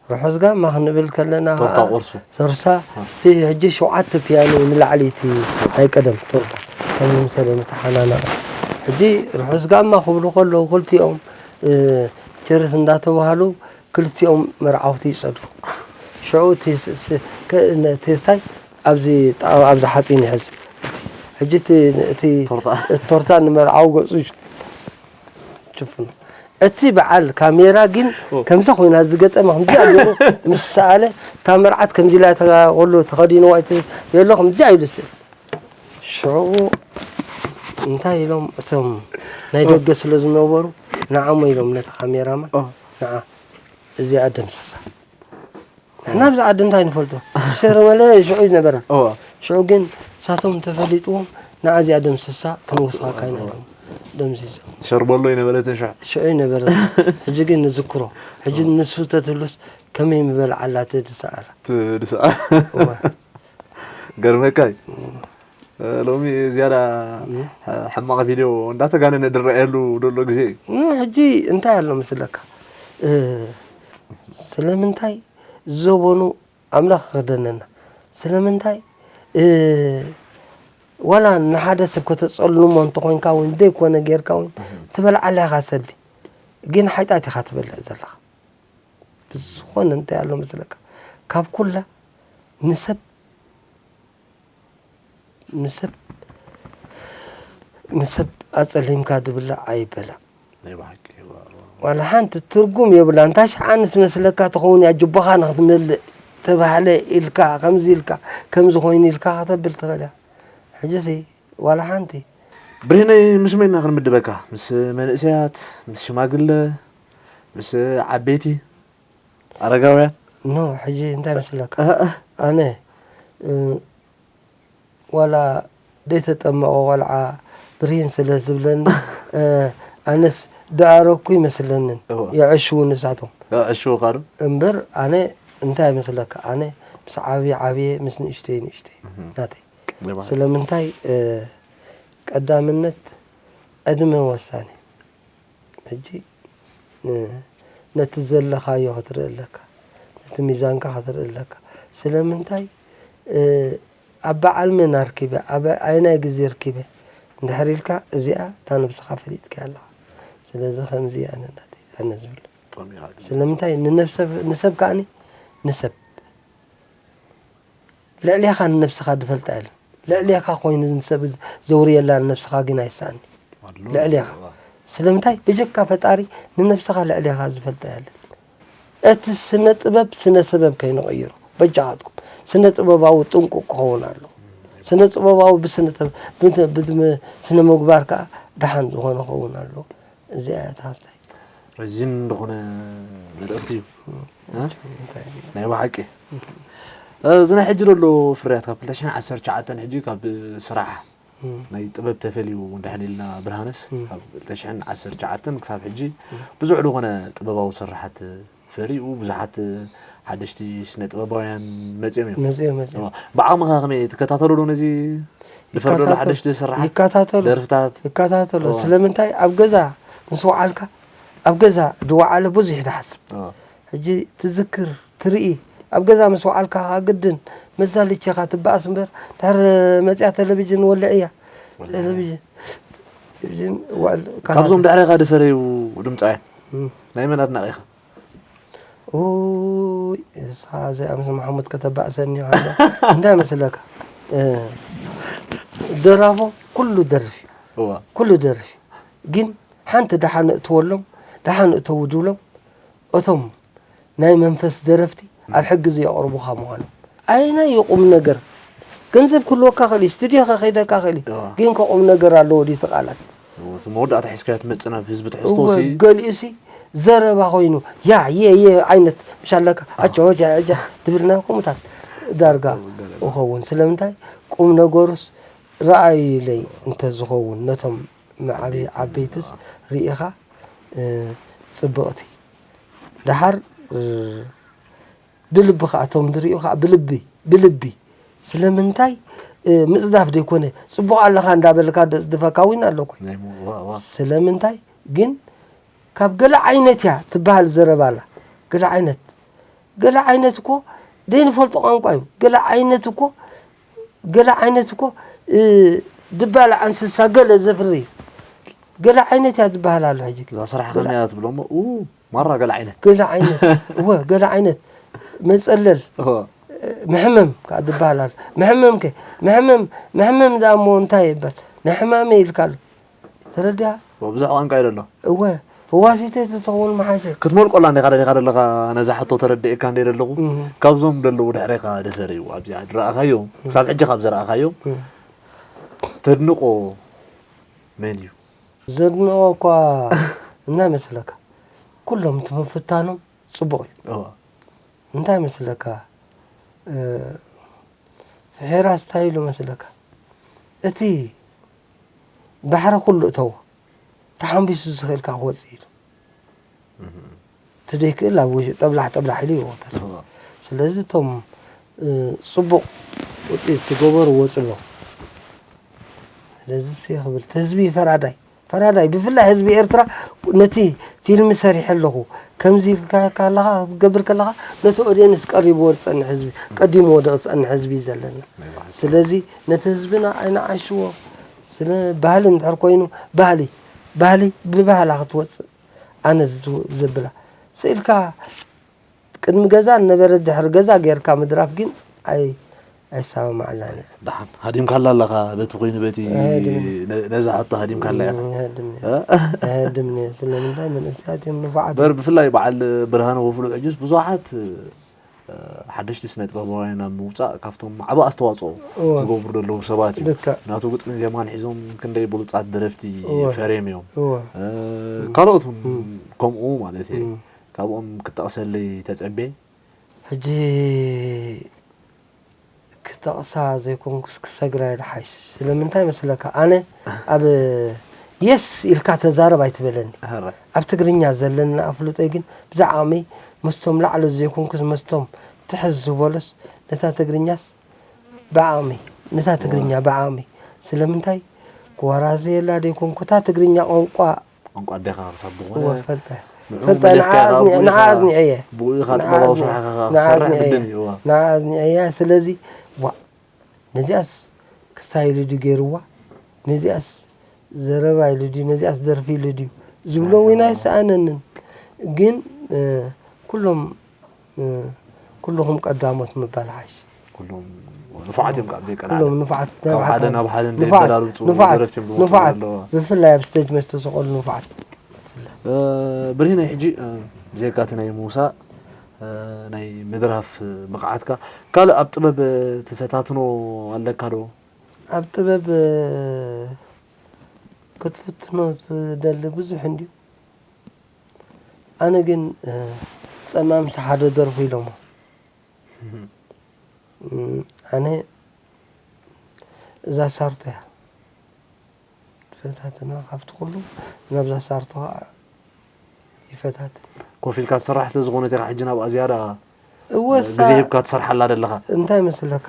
ርሑስ ጋማ ክንብል ከለና ቶርታ ከኣ ቆርሱ። ሰርሳ፣ እቲ ሕጂ ሸውዓተ ፒያኖ ንላዕሊ እቲ ናይ ቀደም ቶርታ ከም መምሰሊ ዝተሓናነቐ። ሕጂ ርሑስ ጋማ ክብሉ ከለዉ ክልቲኦም፣ እ፣ ቸርስ እንዳተባህሉ ክልቲኦም መርዓውቲ ይጸድፉ። ሽዑ እቲ ስ-፣ ስ-፣ ከ-፣ ነ-፣ ቴስታይ ኣብዚ ጣ-፣ ኣብዚ ሓጺን ይሕዝ። ሕጂ እቲ፣ እቲ ቶርታ። እቲ ቶርታ ንመርዓዊ ገጹ ይሽፍኖ። እቲ በዓል ካሜራ ግን ኦ። ከምዛ ኮይና ዝገጠመ ከምዚኣ ገይሩ ምስ ሰኣለ፣ እታ መርዓት ከምዚ ኢላ እታ ቆሎ ተኸዲንዋ እቲ የሎ ከምዚኣ ኢሉ ስእል። ሽዑ እንታይ ኢሎም እቶም ናይ ደገ ስለ ዝነበሩ፣ ንዓሞ ኢሎም ነቲ ካሜራማን፣ ኦ። ንዓ እዚኣ ደምስሳ። ንሕና ኣብዚ ዓዲ እንታይ ንፈልጦ? ሸርመለ ሽዑ ዝነበረ። እዋ። ሽዑ ግን ንሳቶም ተፈሊጥዎም፣ ንዓ እዚኣ ደምስሳ፣ ክንወስኻካ ኢና ኢሎም ደምሲሶም። ሸርበሎ ይነበረትን ሽዕ። ሽዑ ይነበረ። ሕጂ ግን ንዝክሮ። ሕጂ ንሱ ተትህሉስ ከመይ ምበልዓላ እቲ ድሰኣላ። እቲ ድሰኣ። እወ። ገርመካ እዩ። እ፣ ሎሚ ዝያዳ እም። ሐ-፣ ሕማቕ ቪድዮ እንዳተጋነነ ዝረኣየሉ ዘሎ ግዜ እዩ። እ፣ ሕጂ እንታይ ኣሎ መስለካ? እ፣ ስለምንታይ ዘበኑ ኣምላኽ ክኽደነና? ስለምንታይ፣ እ፣ ዋላ ንሓደ ሰብ ከተጸልሞ እንተኾይንካ እውን ዘይኮነ ጌርካ እውን እህ። ትበልዓላ ኢኻ ሰሊ። ግን ሓጢኣት ኢኻ ትበልዕ ዘለኻ። ብዝኾነ እንታይ ኣሎ መስለካ? ካብ ኩላ ንሰብ ንሰብ ንሰብ ኣጸሊምካ ዝብላዕ ኣይበላዕ። ናይ ብሓቂ፣ እዋ፣ እዋ። ዋላ ሓንቲ ትርጉም የብላ። እንታይ ሸዓ ንስመስለካ ትኸውን እያ፣ ጅቦኻ ንኽትመልእ ተባህለ ኢልካ፣ ከምዚ ኢልካ፣ ከምዚ ኮይኑ ኢልካ ከተብል ትኽእል እያ። ሕጂሲ ዋላ ሓንቲ። ብርሂነይ፣ ምስ መን ኢና ክንምድበካ? ምስ መንእሰያት፣ ምስ ሽማግለ፣ ምስ ዓበይቲ፣ ኣረጋውያን? ኖ፣ ሕጂ እንታይ መስለካ? እ፣ እ። ኣነ፣ እ፣ ዋላ ደይተጠመቐ ቆልዓ ብርሂን ስለ ዝብለኒ፣ እ፣ ኣነስ ደኣረኩ ይመስለንን። እዋ። የዕሽዉ ንሳቶም። የዕሽዉኻ ዶ? እምበር ኣነ እንታይ ይመስለካ? ኣነ ምስ ዓብየ ዓብየ፣ ምስ ንእሽተይ ንእሽተይ እህ። ናተይ። የባህል። ስለምንታይ፣ እ፣ ቀዳምነት ዕድመ ወሳኒ። ሕጂ፣ እ፣ ነቲ ዘለኻዮ ክትርኢ ኣለካ። ነቲ ሚዛንካ ክትርኢ ኣለካ። ስለምንታይ፣ እ፣ ኣብ በዓል መን ኣርኪበ፣ ኣብ ኣየናይ ግዜ ኣርኪበ እንድሕር ኢልካ፣ እዚኣ እታ ነብስኻ ፈሊጥካያ ኣለኻ። ስለዚ ከምዚ ኣነ ናተይ፣ ኣነ ዝብል። ጠሚኻ ግን። ስለምንታይ ንነብሰ-፣ ንሰብ ከኣኒ፣ ንሰብ ልዕሌኻ ንነብስኻ ዝፈልጣ የለን። ልዕሌኻ ኮይኑ ንሰብ ዘውርየላ ንነብስኻ ግን ኣይሰኣን። ኣሉ። ልዕሌኻ። ስለምንታይ ብጀካ ፈጣሪ ንነብስኻ ልዕሌኻ ዝፈልጣ የለን። እቲ ስነ ጥበብ ስነ ሰበብ ከይንቕይሮ በጃኻትኩም። ስነ ጥበባዊ ጥንቁቕ ክኸውን ኣለዎ። ስነ ጥበባዊ ብስነ ጥበብ፣ ብት-፣ ብትም-፣ ስነ ምግባር ከኣ ደሓን ዝኾነ ክኸውን ኣለዎ። እዚኣ እያ እታ ሃስታይ። ረዚን ዝኾነ መልእኽቲ እዩ። እ? እንታይ? ናይ ብሓቂ። እ፣ እዚ ናይ ሕጂ ዘሎ ፍርያት ካብ ክልተ ሽሕን ዓሰርተ ትሽዓተን ሕጂ ካብ ስራሕ እም። ናይ ጥበብ ተፈልዩ እንድሕር ኢልና ብርሃነስ እም። ካብ ክልተ ሽሕን ዓሰርተ ትሽዓተን ክሳብ ሕጂ እም። ብዙሕ ዝኾነ ጥበባዊ ስርሓት ፈሪኡ፣ ብዙሓት ሓደሽቲ ስነ ጥበባውያን መጺኦም እዮም። መጺኦም፣ መጺኦም። እዋ፣ ብዓቕምኻ ከመይ ትከታተሎ ዶ ነዚ ዝፈርደሉ ይከታተል-፣ ሓደሽቲ ስርሓት? ይከታተሎ። ደርፍታት? ይከታተሎ። እዋ። ስለምንታይ ኣብ ገዛ ምስ ወዓልካ፣ ኣብ ገዛ ዝወዓለ ብዙሕ ይሓስብ። እዋ። ሕጂ ትዝክር፣ ትርኢ፣ ኣብ ገዛ ምስ ወዓልካ ከኣ ግድን መዛልቼኻ ትበኣስ እምበር፣ ድሕር መጺኣ ቴሌቪዥን ወልዕያ። ወልዕያ። ቴሌቪዥን፣ ቴሌቪዥን ዋል-፣ ካብዞም ከታተል። ድሕሬኻ ዝፈረዩ ድምጻውያን፣ እም። ናይ መን ኣድናቒ ኢኻ? ኡይ፣ እሳ እዚኣ ምስ መሓሙድ ከተባእሰኒ ሃለ። እንታይ መስለካ? እ፣ ደራፎ ኩሉ ደርፊ፣ እዋ። ኩሉ ደርፊ። ግን ሓንቲ ደሓን እእትወሎም፣ ደሓን እተው ድብሎም፣ እቶም ናይ መንፈስ ደረፍቲ ኣብ ሕጊ ዘየቕርቡኻ ምዃኖም። ኣየናይ እዩ ቁም ነገር? ገንዘብ ክህልወካ ክእል እዩ፣ ስቱድዮ ከኸይደካ ክእል እዩ። እዋ። ግን ከ ቁም ነገር ኣለዎ ድዩ እቲ ቃላት? እዎ፣ እቲ መወዳእታ ሒዝካዮ ትመጽእ ናብ ህዝቢ ትሕዝቶ እወ፣ ሲ። ገሊኡሲ ዘረባ ኮይኑ፣ ያ፣ የ፣ የ ዓይነት፣ ምሽ ኣለካ፣ ኣዎ። ኣጆ፣ ጃ፣ ጃ፣ ትብልና ከምኡታት ዳርጋ እዎ፣ ገለ። ይኸውን። ስለምንታይ? ቁም ነገሩስ ረኣዩለይ እንተዝኸውን፣ ነቶም ዓበይ-፣ ዓበይትስ ሪኢኻ፣ እ፣ ጽብቕቲ። ደሓር፣ እ፣ ብልቢ ከኣ እቶም ዝርእዩ ከኣ ብልቢ፣ ብልቢ። ስለምንታይ? እ፣ ምጽዳፍ ዘይኮነ፣ ጽቡቕ ኣለኻ እንዳበልካ ዘጽድፈካ እውን ኣሎ እኮ። ናይ ሞ-፣ ዋ፣ ዋ። ስለምንታይ ግን ካብ ገለ ዓይነት እያ ትበሃል ዘረባ ኣላ። ገለ ዓይነት፣ ገለ ዓይነት እኮ ዘይንፈልጦ ቋንቋ እዩ። ገለ ዓይነት እኮ፣ ገለ ዓይነት እኮ፣ እ፣ ድባልዓ እንስሳ ገለ ዘፍሪ እዩ። ገለ ዓይነት እያ ዝበሃል ኣሎ ሕጂ። እዛ ስራሕ ገለ ከመይ እያ ትብሎ እሞ፣ ኡ፣ ማራ ገለ ዓይነት። ገለ ዓይነት፣ እወ፣ ገለ ዓይነት መጸለል፣ እወ። መሕመም ከኣ ዝበሃል ኣሎ። መሕመም ከ፣ መሕመም፣ መሕመም ደኣ እሞ እንታይ ይበል? ንሕማመይ ኢልካ ኣሎ። ተረዲኣ? እወ፣ ብዙሕ ቋንቋ እዩ ዘሎ። እወ፣ ፈዋሲተይ ተትኸውን መሓሸ። ክትመልቆላ እንዲኻ ደሊኻ ዘለኻ ነዛ ሕቶ ተረዲኤካ እንደ ዘለኹ፣ እህ። ካብዞም ዘለዉ ድሕሬኻ ደፈር እዩ። ኣብዚኣ ዝረኣኻዮም፣ እህ። ክሳብ ሕጂ ካብ ዝረኣኻዮም፣ እህ። ተድንቆ መን እዩ? ዘድንቆ እኳ እንታይ መስለካ? ኩሎም እቲ ምፍታኖም ጽቡቕ እዩ። እወ። እንታይ መስለካ? እ፣ ፍሒራስ እንታይ ኢሉ መስለካ? እቲ ባሕሪ ኩሉ እተዎ፣ ተሓምቢሱ ዝኽእል ከኣ ክወጽእ ኢሉ። እህ። እቲ ዘይክእል ኣብ ውሽ-፣ ጠብላሕ ጠብላሕ ኢሉ ይወቕተል። እወ። ስለዚ እቶም፣ እ፣ ጽቡቕ ውጽኢት ዝገበሩ ወጹ ኣለዉ። ስለዚ ሲ ክብል፣ እቲ ህዝቢ ፈራዳይ፣ ፈራዳይ፣ ብፍላይ ህዝቢ ኤርትራ ነቲ ፊልም ሰሪሐ ኣለኹ፣ ከምዚ ኢልካ ከለኻ፣ ክትገብር ከለኻ፣ ነቲ ኦድየንስ ቀሪብዎ ዝጸንሕ ህዝቢ፣ ቀዲምዎ ዝጸንሕ ህዝቢ እዩ ዘለና። ናይ ባሕሪ። ስለዚ ነቲ ህዝብና ኣይንዓሽዎ። ስለ ባህሊ እንድሕር ኮይኑ፣ ባህሊ፣ ባህሊ ብባህላ ክትወጽእ፣ ኣነ ዝው-፣ ዘብላ። ስኢልካ ቅድሚ ገዛ ዝነበረ ድሕሪ ገዛ ጌርካ ምድራፍ ግን ኣይ-፣ ኣይሰማማዓላን እያ። ደሓን ሃዲምካላ ኣለኻ፣ በቲ ኮይኑ በቲ ኣይ፣ ሃዲምኒ። ነ-፣ ነዛ ሕቶ ሃዲምካላ ኢኻ። እም፣ ይሃድምኒ። እ? ይሃድምኒ። ስለምንታይ መንእሰያት እዮም ንፉዓት በር-፣ እዮም። ብፍላይ በዓል ብርሃነ ወፍሉ ሕጅስ ብዙሓት፣ እ፣ ሓደሽቲ ስነ ጥበባውያን ኣብ ምውጻእ ካብቶም ዓቢ ኣስተዋጽኦ እወ። ዝገብሩ ዘለዉ ሰባት እዮም። ልክዕ። ናቱ ግጥምን ዜማን ሒዞም ክንደይ ብሉጻት ደረፍቲ እወ። ፈርዮም እዮም። እወ። እ፣ እም። ካልኦት እውን እም። ከምኡ ማለት እዩ። እም። ካብኦም ክትጠቕሰለይ ተጸቤ? ሕጂ ክጠቕሳ ዘይኮንኩስ ክሰግራ እየ ዝሓይሽ። ስለምንታይ መስለካ? ኣነ ኣብ የስ ኢልካ ተዛረብ ኣይትበለኒ። ሕራይ። ኣብ ትግርኛ ዘለኒ ኣፍልጦይ ግን ብዛዕባ ዓቕመይ ምስቶም ላዕሊ ዘይኮንኩስ ምስቶም ትሕት ዝበሉስ ነታ ትግርኛስ ብዓቕመይ፣ ነታ ትግርኛ እዋ። ብዓቕመይ። ስለምንታይ ክወራዘየላ ዘይኮንኩ እታ ትግርኛ ቋንቋ ቋንቋ ኣዴኻ ክሳብ ዝኾነ እወ፣ ፈልጠ። ንዕኡ ፈልጠ፣ መሊኽካ ንዓ ኢኻ፣ ኣዝኒ-፣ ብኡ ንዓ ኢኻ፣ ኣዝኒዐ እየ። ብኡ ኢኻ ንዓ ጥበባዊ ኣዝኒ-፣ ስራሕኻ ንዓ ክሰርሕ ኣዝኒዐ ግድን እየ። እዩ። እዋ። ንዓ ኣዝኒዐ እያ። ስለዚ፣ ዋ፣ ነዚኣስ ክሳይ ኢሉ ድዩ ገይርዋ? ነዚኣስ ዘረባ ኢሉ ድዩ? ነዚኣስ ደርፊ ኢሉ ድዩ? ዝብሎ ናይ እውን ሓቂ። ኣይሰኣነንን። ግን፣ እ፣ ኩሎም እ፣ ኩልኹም ቀዳሞት ምባል ሓይሽ። ኩሎም ንፉዓት እዮም፣ ካብ ዘይቀላዕለ። ኩሎም ንፉዓት፣ ካብ ናይ ሓደ ብሓቂ። ናብ ሓደ ንፉዓት፣ እንዳይበላልጹ ንፉዓት፣ ደረፍቲ እዮም ዝወጹ ንፉዓት። ዘለዉ። ብፍላይ ኣብ ስቴጅ ምስ ተሰቐሉ ንፉዓት። እ፣ ብርሂነይ፣ ሕጂ፣ እ፣ ብዘይካ እቲ ናይ ምውሳእ፣ እ፣ ናይ ምድራፍ ብቕዓትካ፣ ካልእ ኣብ ጥበብ ትፈታትኖ ኣለካ ዶ? ኣብ ጥበብ ክትፍትኖ ዝደሊ ብዙሕ እንድዩ። ኣነ ግን ጸማምቲ ሓደ ደርፉ ኢሎሞ። ኣነ እዛ ሳርቶ እያ ትፈታትና ካብቲ ኩሉ። ናብዛ ሳርቶ ከዓ ይፈታትን። ኮፍ ኢልካ ትሰርሕ ስለ ዝኾነት ኢኻ ሕጂ ናብኣ ዝያዳ እወሳ ግዜ ሂብካ ትሰርሓላ ዘለኻ። እንታይ መስለካ?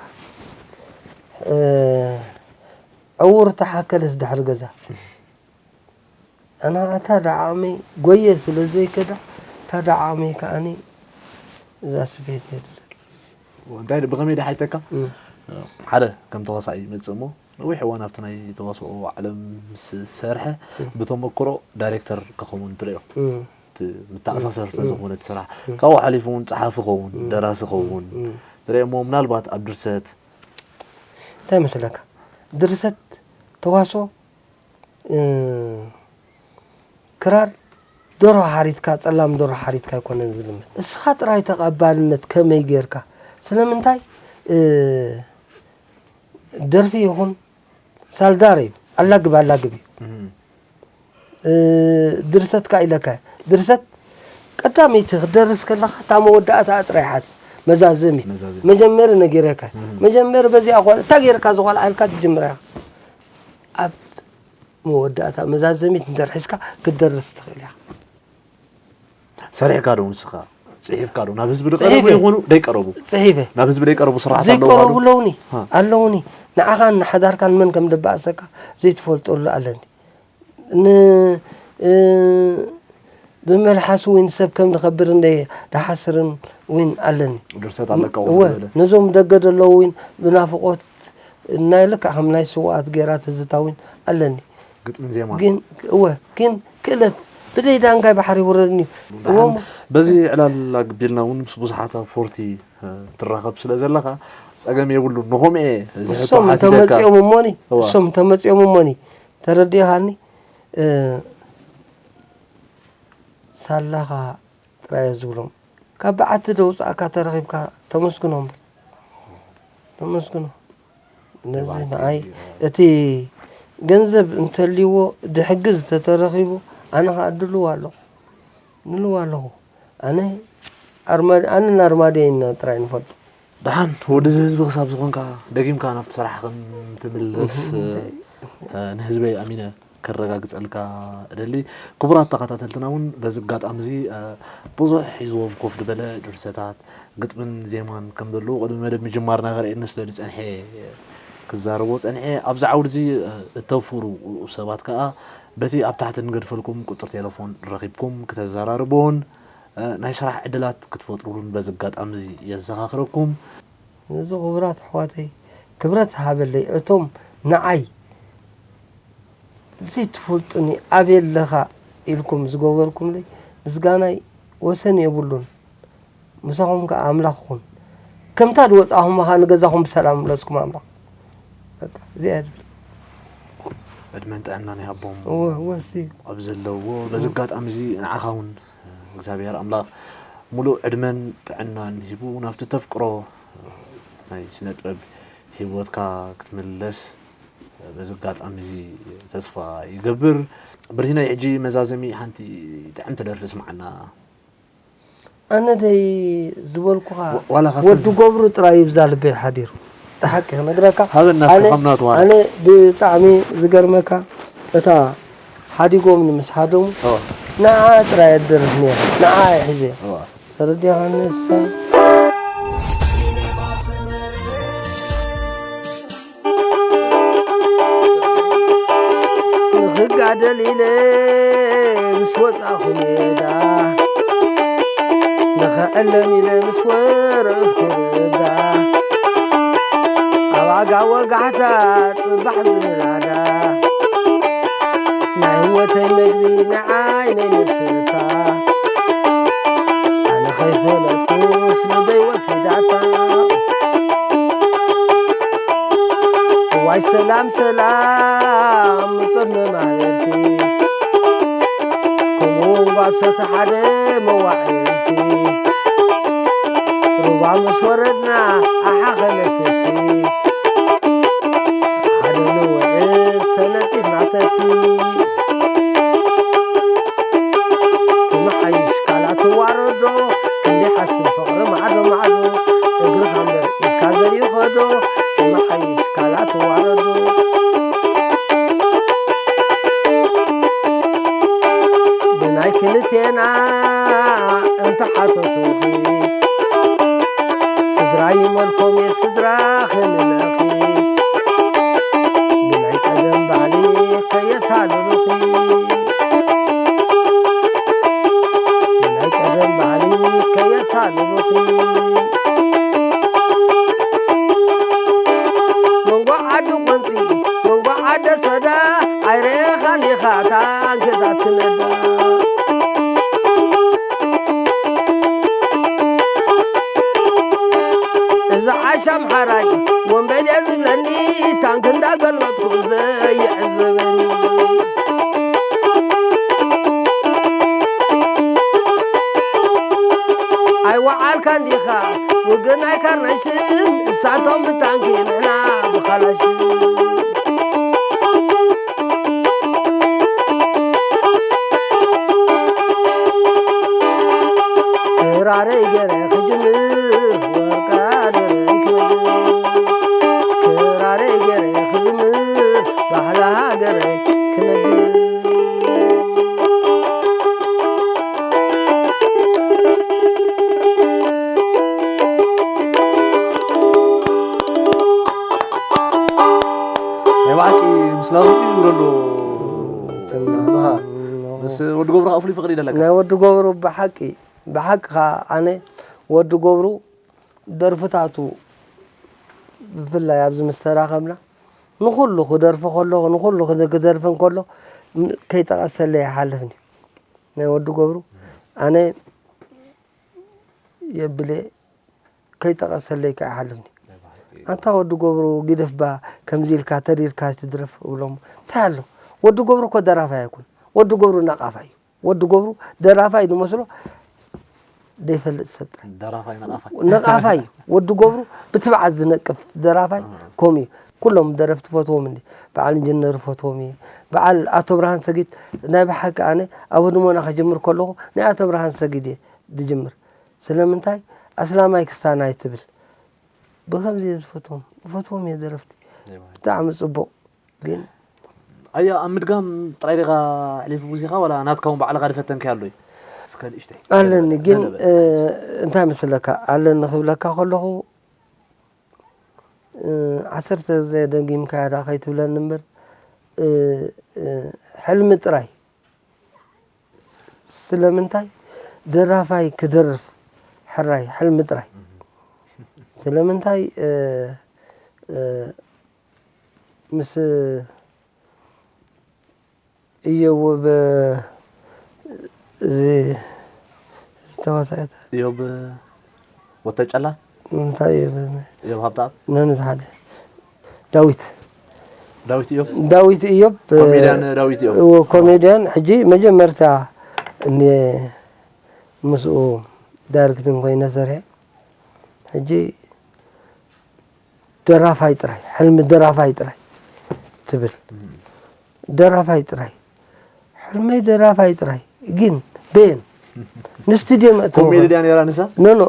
ዕውር ተሓከለስ ድሕሪ ገዛ ኣና እታ ደዓቕመይ ጎየ ስለ ዘይከዳ እታ ደዓቕመይ ከዓኒ እዛ ስፌት እየ ትስል። እንታይ ድ- ብኸመይ ዳሓይተካ? ሓደ ከም ተዋሳኢ ይመጽእ እሞ ነዊሕ እዋን ኣብቲ ናይ ተዋስኦ ዓለም ምስ ሰርሐ ብተመክሮ ዳይሬክተር ክኸውን ትርእዮ። እቲ ምተኣሳሰር ስለ ዝኾነ እቲ ስራሕ ካብኡ ሓሊፉ እውን ጸሓፊ ኸውን ደራሲ ኸውን ትርእዮ እሞ ምናልባት ኣብ ድርሰት እንታይ መስለካ? ድርሰት ተዋስኦ ክራር ደርሆ ሓሪድካ ጸላም ደርሆ ሓሪድካ ኣይኮነን ዝልመድ። እስኻ ጥራይ ተቐባልነት ከመይ ጌርካ? ስለምንታይ ደርፊ ይኹን ሳልዳር እዩ ኣላግብ ኣላግብ እዩ። ድርሰት ካ ኢለካ ድርሰት ቀዳመይቲ ክደርስ ከለኻ እታ መወዳእታ ጥራይ ሓዝ መዛዘሚት መዛዘሚት። መጀመሪ ነጊረካ መጀመሪ በዚኣ ኾነ እታ ጌርካ ዝኾልዓ ኢልካ ትጅምራ ኢኻ። ኣብ መወዳእታ መዛዘሚት እንድሕር ሒዝካ ክትደርስ ትኽእል ኢኻ። ሰሪሕካ ዶ ንስኻ? ጽሒፍካ ዶ? ናብ ህዝቢ ዶ ቀረቡ ጽሒፈ። ይኾኑ? ደይቀረቡ? ጽሒፈ። ናብ ህዝቢ ደይቀረቡ ስራሓት ኣለዉ ዶ? ዘይቀረቡ ኣለውኒ። ሃ። ኣለውኒ። ንዓኻን ንሓዳርካን መን ከም ደባእሰካ ዘይትፈልጠሉ ኣለኒ። ን እ፣ ብመልሓስ እውን ሰብ ከም ንኸብር እንደ ድሓስርን እውን ኣለኒ። ድርሰት ኣለካ እውን እወ ዝበለ። ነዞም ደገ ዘለዉ እውን ብናፍቆት ናይ ልክዕ ከም ናይ ስውኣት ጌራ ትዝታ እውን ኣለኒ። ግጥምን ዜማን። ግን እወ ግን ክእለት ብደይ ዳንጋይ ባሕሪ ይውረድኒ እዩ። እዎም በዚ ዕላል ኣግቢልና እውን ምስ ብዙሓት ኣብ ፎርቲ ትራኸብ ስለ ዘለኻ ጸገም የብሉን። ንኾምኤ እዚ ሕቶ እሶም ሓቲተካ። እንተመጺኦም እሞኒ እዋ። እሶም እንተመጺኦም እሞኒ ተረዲእኻኒ። ሳላኻ ጥራይ እየ ዝብሎም። ካብ በዓቲ ደውፃእካ ተረኺብካ ተመስግኖ እምበር ተመስግኖ። ነዚ ንዓይ እቲ ገንዘብ እንተልይዎ ድሕግዝ ተተረኺቡ ኣነ ከዓ ድልው ኣለኹ ንልው ኣለኹ። ኣነ ኣነ ናርማድዮ ኢና ጥራይ ንፈልጦ። ደሓን ወዲ እዚ ህዝቢ ክሳብ ዝኾንካ ደጊምካ ናብቲ ስራሕ ከም ትምለስ ንህዝበይ ኣሚነ ከረጋግፀልካ እደሊ። ክቡራት ተኸታተልትና እውን በዚ ኣጋጣሚ እዚ ብዙሕ ሒዝዎም ኮፍ ዝበለ ድርሰታት ግጥምን ዜማን ከም ዘለዉ ቅድሚ መደብ ምጅማርና ከርእየኒ ስለ ዝፀንሐ ክዛረቦ ፀንሐ። ኣብዚ ዓውዲ እዚ እተፍሩ ሰባት ከዓ በቲ ኣብ ታሕቲ ንገድፈልኩም ቁፅሪ ቴለፎን ረኺብኩም ክተዘራርብዎን ናይ ስራሕ ዕድላት ክትፈጥሩሉን በዚ ኣጋጣሚ እዚ የዘኻኽረኩም። ነዚ ክቡራት ኣሕዋተይ ክብረት ሃበለይ እቶም ንዓይ ዘይትፈልጡኒ ኣበይ ኣለኻ ኢልኩም ዝገበርኩምለይ ምስጋናይ ወሰን የብሉን። ምሳኹም ከኣ ኣምላኽ ይኹን። ከምታ ዝወጻኹም ከኣ ንገዛኹም ብሰላም ይምለስኩም ኣምላኽ። በቃ እዚኣ እያ ዝብል። ዕድመን ጥዕናን ይሃቦም እወ እወ እሱ እዩ። ኣብ ዘለውዎ። በዚ ኣጋጣሚ እዚ ንዓኻ እውን እግዚኣብሔር ኣምላኽ ሙሉእ ዕድመን ጥዕናን ሂቡ ናብቲ ተፍቅሮ ናይ ስነ ጥበብ ሂወትካ ክትምለስ በዚ ኣጋጣሚ እዚ ተስፋ ይገብር። ብርሂነይ ሕጂ መዛዘሚ ሓንቲ ጥዕምቲ ደርፊ ስምዓና። ኣነ ደይ ዝበልኩኻ ወ- ዋላ ካብቲ ወዲ ዝ- ገብሩ ጥራይ ይብዛ ልበይ ሓዲሩ። እቲ ሓቂ ክነግረካ ሃበና እስከ ኣነ- ከም ናቱ ዋላ። ኣነ ብጣዕሚ ዝገርመካ እታ ሓዲጎምኒ ምስ ሓደሙ እዋ፣ ንዓ ጥራይ ኣደርፍ ነይረ ንዓ እየ ሒዘ እዋ። ተረዲኻ ንሳ ንኽጋደል ኢለ ምስ ወጻኹ ሜዳ ንኽዕለም ኢለ ምስ ወረድኩ ርዳ ኣብ ኣጋ ወጋሕታ ጽባሕ ዝብል ኣዳ ናይ ህይወተይ መግቢ ንዓይ ናይ ነፍስታ ኣነ ከይፈለጥኩስ ልበይ ወሲዳታ እዋይ ሰላም ሰላም ምጸት መማህርቲ ከምኡ ባሶተ ሓደ መዋዕልቲ ሩባ ምስ ወረድና ኣሓኸለ ሰቲ ሓደ ተነጺፍና ሰቲ ክመሓይሽ ካልኣ ትዋረዶ፣ ክንዲ ሓስብ ፍቕሪ ማዕዶ ማዕዶ፣ እግርኻ እምበር ኢድካ ዘይኸዶ፣ ክመሓይሽ ካልኣ ትዋረዶ። ብናይ ክልቴና እንተሓተቱኺ፣ ስድራ ይመልኮም እየ ስድራ ክንለኺ። ብናይ ቀደም ባህሊ ከየታልሉኺ፣ ብናይ ቀደም ባህሊ ከየታልሉኺ። መንጎ ዓዲ ቆንጺ፣ መንጎ ዓዲ ሰዳ፣ ኣይረኻን ኢኻ ታንክታት ክነዳ። እዚ ዓሻ ኣምሓራይ ወንበዴ ዝብለኒ፣ ታንክ እንዳገልበጥኩ ዘይዕዘበኒ። ኣይወዓልካን ዲኻ ውግን ናይ ካርነሽን፣ እሳቶም ብታንኪ ንሕና ብኻላሽን። ክራረይ ገይረ ክጅምር ወርቃ ገይረ ክነግር፣ ክራረይ ገይረ ክጅምር ባህላ ሃገረይ ክነግር። ናይ ብሓቂ ምስ ላዙ ይብሎ ኣሎ። ተምና። ንስኻ ምስ ወዲ ገብሩ ከዓ ፍሉይ ፍቕሪ ይደለካ። ናይ ወዲ ገብሩ ብሓቂ፣ ብሓቂ ከዓ ኣነ ወዲ ገብሩ ደርፍታቱ ብፍላይ ኣብዚ ምስ ተራኸብና ንኹሉ ክደርፍ ከሎ፣ ንኹሉ ክደርፍ እንከሎ ም-፣ ከይጠቐሰለይ ኣይሓልፍን እዩ። ናይ ወዲ ገብሩ ኣነ የብለ ከይጠቐሰለይ ከይሓልፍኒ። ኣንታ ወዲ ገብሩ ግደፍባ፣ ከምዚ ኢልካ ተሪርካ ትድረፍ እብሎም። እንታይ ኣሎ? ወዲ ገብሩ እኮ ደራፋይ ኣይኮን። ወዲ ገብሩ ነቓፋይ እዩ። ወዲ ገብሩ ደራፋይ ዝመስሎ ዘይፈልጥ ሰብ ጥራይ። ደራፋይ ነቓፋይ። ነቓፋይ እዩ። ወዲ ገብሩ ብትብዓት ዝነቅፍ ደራፋይ ኣሃ። ከምኡ እዩ። ኩሎም ደረፍቲ ፈትዎም እንዲ። በዓል ኢንጅነር ፈትዎም እየ። በዓል ኣቶ ብርሃን ሰጊድ ናይ ብሓቂ ኣነ ኣብ ህድሞና ክጅምር ከለኹ ናይ ኣቶ ብርሃን ሰጊድ እየ ዝጅምር። ስለምንታይ ኣስላማይ ክስታናይ ትብል? ብኸምዚ እየ ዝፈትዎም። እፈትዎም እየ ደረፍቲ። ብጣዕሚ ጽቡቕ። ግን ኣያ ኣብ ምድጋም ጥራይ ዲኻ ኣሕሊፉ ግዜኻ ዋላ ናትካ እውን ባዕልኻ ዝፈተንካዮ ኣሎ እዩ? እስከ ንእሽተይ ኣለኒ፣ ግን፣ ገለ በል። እ፣ እንታይ መስለካ? ኣለኒ ክብለካ ከለኹ፣ እ፣ ዓሰርተ ግዜ ደጊምካያ ደኣ ከይትብለኒ እምበር፣ እ፣ እ፣ ሕልሚ ጥራይ። ስለምንታይ ደራፋይ ክደርፍ ሕራይ ሕልሚ ጥራይ። ስለምንታይ፣ እ፣ እ፣ ምስ እዮብ እዚ ዝተዋሳእት እዮብ ወተጨላ እንታይ እዩ? እዮብ ሃብተኣብ? ነን ዝሓደ ዳዊት። ዳዊት እዮብ? ዳዊት እዮብ፣ ኮሜድያን ዳዊት እዮብ? እዎ፣ ኮሜድያን። ሕጂ መጀመርታ እኔ ምስኡ ዳይሬክቲንግ ኮይነ ሰርሐ። ሕጂ ደራፋይ ጥራይ፣ ሕልሚ ደራፋይ ጥራይ ትብል። እም። ደራፋይ ጥራይ፣ ሕልመይ ደራፋይ ጥራይ። ግን ቤን ንስቱድዮ መእተዊ ኮሜድያ ነይራ ንሳ? ኖ፣ ኖ፣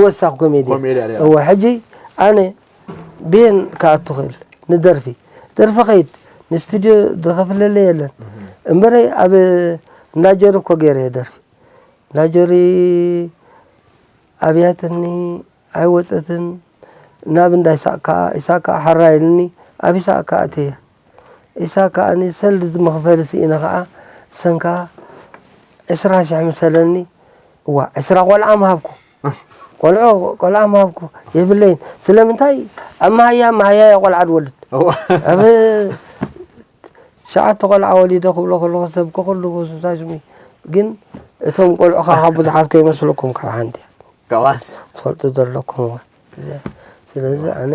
ወሳኽ ኮሜድያ። ኮሜድያ ነይራ። እወ፣ ሕጂ ኣነ ቤን ክኣቱ ክእል ንደርፊ። ደርፊ ኸይድ፣ ንስቱድዮ ዝኸፍለለይ የለን። እም። እምበረይ ኣብ እንዳ ጀሪ እኮ ገይረ እየ ደርፊ። እንዳ ጀሪ ኣብያትኒ ኣይወጸትን። ናብ እንዳ ይስሐቅ ከኣ፣ ይስሐቅ ከኣ ሓራ ኢልኒ፣ ኣብ ይስሐቅ ከኣ ኣተየ። ይስሐቅ ከኣኒ ሰልዲ መኽፈሊ ስኢነ ከኣ፣ እሰን ከኣ ዕስራ ሽሕ ምሰለኒ፣ እዋ፣ ዕስራ ቆልዓ ምሃብኩ። ቆልዑ፣ ቆልዓ ምሃብኩ። የብለይን። ስለምንታይ? ኣብ መሃያ፣ መሃያ እያ ቆልዓ ትወልድ። እዋ። ኣብ ሸዓተ ቆልዓ ወሊደ ክብሎ ከለኹ ሰብ ከኹሉ ክውስሳሽም እዩ። ግን እቶም ቆልዑኻ ካብ ብዙሓት ከይመስለኩም ካብ ሓንቲ እያ። ካብ ሓንቲ። ትፈልጡ ዘለኩም እዋ። ስለዚ ኣነ፣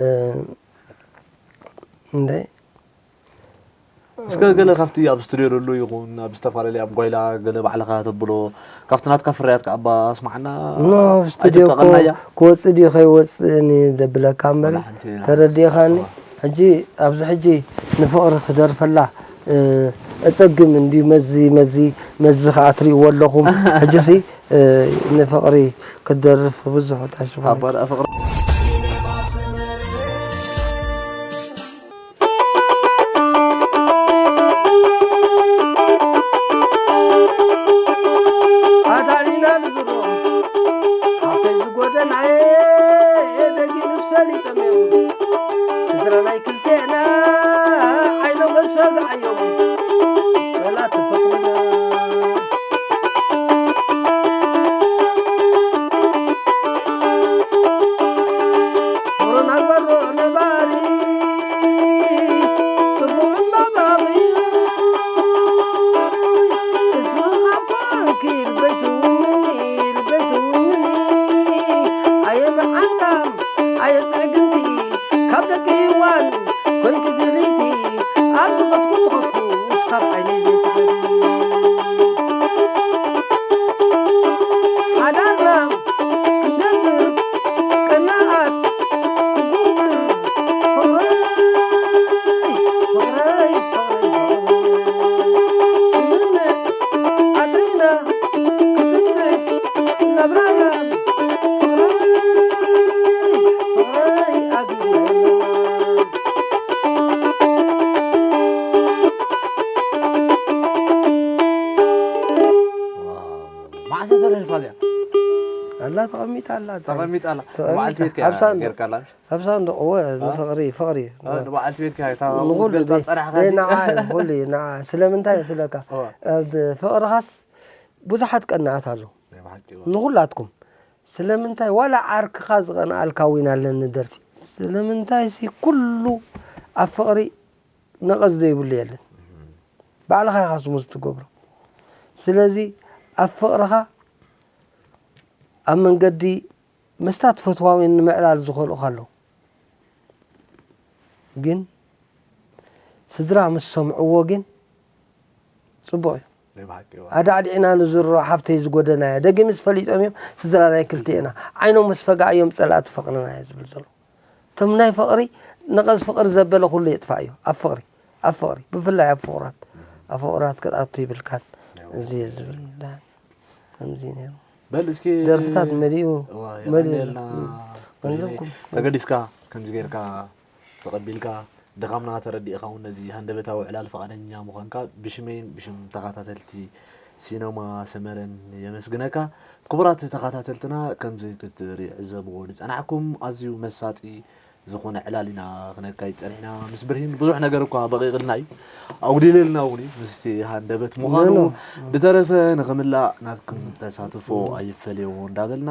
እ፣ እንደ እስከ ገለ ካብቲ ኣብ ስቱድዮ ዘሎ ይኹን ኣብ ዝተፈላለየ ኣብ ጓይላ ገለ ባዕልኻ ተብሎ ካብቲ ናትካ ፍርያት ከኣ እባ ኣስማዓና። ኖ፣ ኣብ ስቱድዮ እኮ ኣይትብቀቐናያ? ክወጽእ ድዩ ከይወጽእን እዩ ዘብለካ እምበር፣ ዋላ ሓንቲ ናት። ተረዲእኻኒ? እዋ። ሕጂ ኣብዚ ሕጂ ንፍቕሪ ክደርፈላ፣ እ፣ እጸግም እንድዩ። መዚ፣ መዚ፣ መዚ ከኣ ትርእይዎ ኣለኹም። ሕጂሲ፣ እ፣ ንፍቕሪ ክትደርፍ ብዙሕ ታሽሙ። ኣቦ ደኣ ፍቕሪ። ኣዳሊና ንዝሮ፣ ሓፍተይ ዝጎደናየ፣ ደጊምስ ፈሊጦም እዮም። ስድራ ናይ ክልቴና፣ ዓይኖም ኣስፈግዓዮም፣ ጸላእቲ ፍቕርና። ቁሩና በሮ ነባሪ፣ ጽቡቕ እምባባኺ፣ እስኻ ፋንኪ ርበይትውኒ፣ ርበይትውኒ፣ ኣየ መዓንታ፣ ኣየ ጽዕግንቲ፣ ካብ ደቂ ሄዋን ኮንኪ ፍልይቲ፣ ኣብ ዝኸድኩ ትኸድኩ፣ እስኻብ ዓይነይ ዘይትፈሊ። ሓዳርና ክንገብር ቅንኣት ክጉብር፣ ፍቕረይ፣ ፍቕረይ፣ ፍቕረይ፣ ፍቕረይ። ስምምዕ ኣድሪና ክትንብዕ ናብራና፣ ፍቕረይ፣ ፍቕረይ፣ ኣድሪና። ዋው። መዓስ እያ ተረዲፋ እዚኣ? ኣላ ተቐሚጣ ኣላ። ተቐሚጣ ኣላ። ተቐሚጣ። ንበዓልቲ ቤትካ እያ ኣብ ሳንዱቕ። ጌርካላ፣ ምሽ? ኣብ ሳንዱቕ፣ እወ፣ አ? ንፍቕሪ፣ ፍቕሪ። አ፣ ንበዓልቲ ቤትካ እያ። እታ ንኹሉ ክትገልጻ ቤት-፣ ጸኒሕካ እ፣ ሲ? ንዓ፣ ኩሉ እዩ፣ ንዓ። ስለምንታይ ስለካ? እወ። ኣብ ፍቕርኻስ ብዙሓት ቀናኣት ኣለዉ። ናይ ብሓቂ እወ። ንኹላትኩም። ስለምንታይ ዋላ ዓርክኻ ዝቐንኣልካ እውን ኣለኒ ደርፊ። ስለምንታይ ሲ ኩሉ ኣብ ፍቕሪ ነቐዝ ዘይብሉ የለን። እም። ባዕልኻ ኢኻ ስሙዝ ትገብሮ። ስለዚ ኣብ ፍቕርኻ ኣብ መንገዲ ምስታ ትፈትዋ እውን ንምዕላል ዝኸልኡኻ ኣለዉ። ግን ስድራ ምስ ሰምዕዎ ግን ጽቡቕ እዩ። ናይ ብሓቂ እወ። ኣዳዕዲዕና ንዝሮ ሓፍተይ ዝጎደናዮ። ደጊምስ ፈሊጦም እዮም ስድራ ናይ ክልቲኤና። ዓይኖም ምስ ፈጋእ እዮም ጸላእቲ ፍቕርና እየ ዝብል ዘሎ። እቶም ናይ ፍቕሪ ነቐዝ ፍቕሪ ዘበለ ኩሉ የጥፋእዮ። ኣብ ፍቕሪ፣ ኣብ ፍቕሪ፣ ብፍላይ ኣብ ፍቑራት፣ ኣብ ፍቑራት ክትኣቱ ይብልካን። እወ። እዚ እየ ዝብል። ከምዚ ነይሩ። በል እስኪ ደርፍታት መሊኡ፣ እዋ፣ መሊኡ። የቐንየልና። እም። ገንዘብኩም። ተገዲስካ ከምዚ ጌርካ ተቐቢልካ ድኻምና ተረዲእኻ እውን ነዚ ሃንደበታዊ ዕላል ፍቓደኛ ምዃንካ ብሽመይን ብሽም ተኸታተልቲ ሲነማ ሰመረን የመስግነካ። ክቡራት ተኸታተልትና፣ ከምዚ ክትዕዘብዎ ዝጸናሕኩም ኣዝዩ መሳጢ ዝኾነ ዕላል ኢና ክነካይድ ጸኒሕና። ምስ ብርሂን ብዙሕ ነገር እኳ በቒቕልና እዩ፣ ኣጉዲልልና እውን እዩ ምስቲ ሃንደበት ምዃኑ። ኖ፣ ኖ። ብተረፈ ንኽምላእ ናትኩም ተሳትፎ ኣይፈለዮ እንዳበልና፣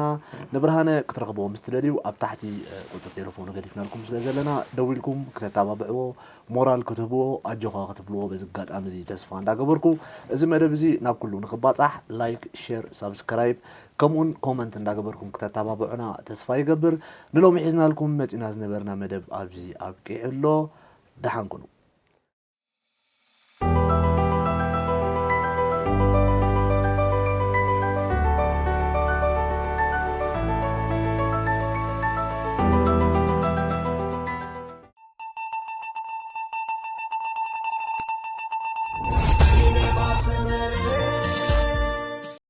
ንብርሃነ ክትረኽብዎ ምስ ትደልዩ ኣብ ታሕቲ፣ እ፣ ቁጽሪ ቴሌፎኑ ገዲፍናልኩም ስለ ዘለና ደዊልኩም ክተተባብዕዎ፣ ሞራል ክትህብዎ፣ ኣጆኻ ክትብልዎ በዚ ኣጋጣሚ እዚ ተስፋ እንዳገበርኩ፣ እዚ መደብ እዚ ናብ ኩሉ ንኽባጻሕ ላይክ፣ ሼር፣ ሳብስክራይብ ከምኡውን ኮመንት እንዳገበርኩም ክተተባብዑና ተስፋ ይገብር። ንሎሚ ሒዝናልኩም መጺና ዝነበርና መደብ ኣብዚ ኣብቂዑ ኣሎ። ደሓን ኩኑ።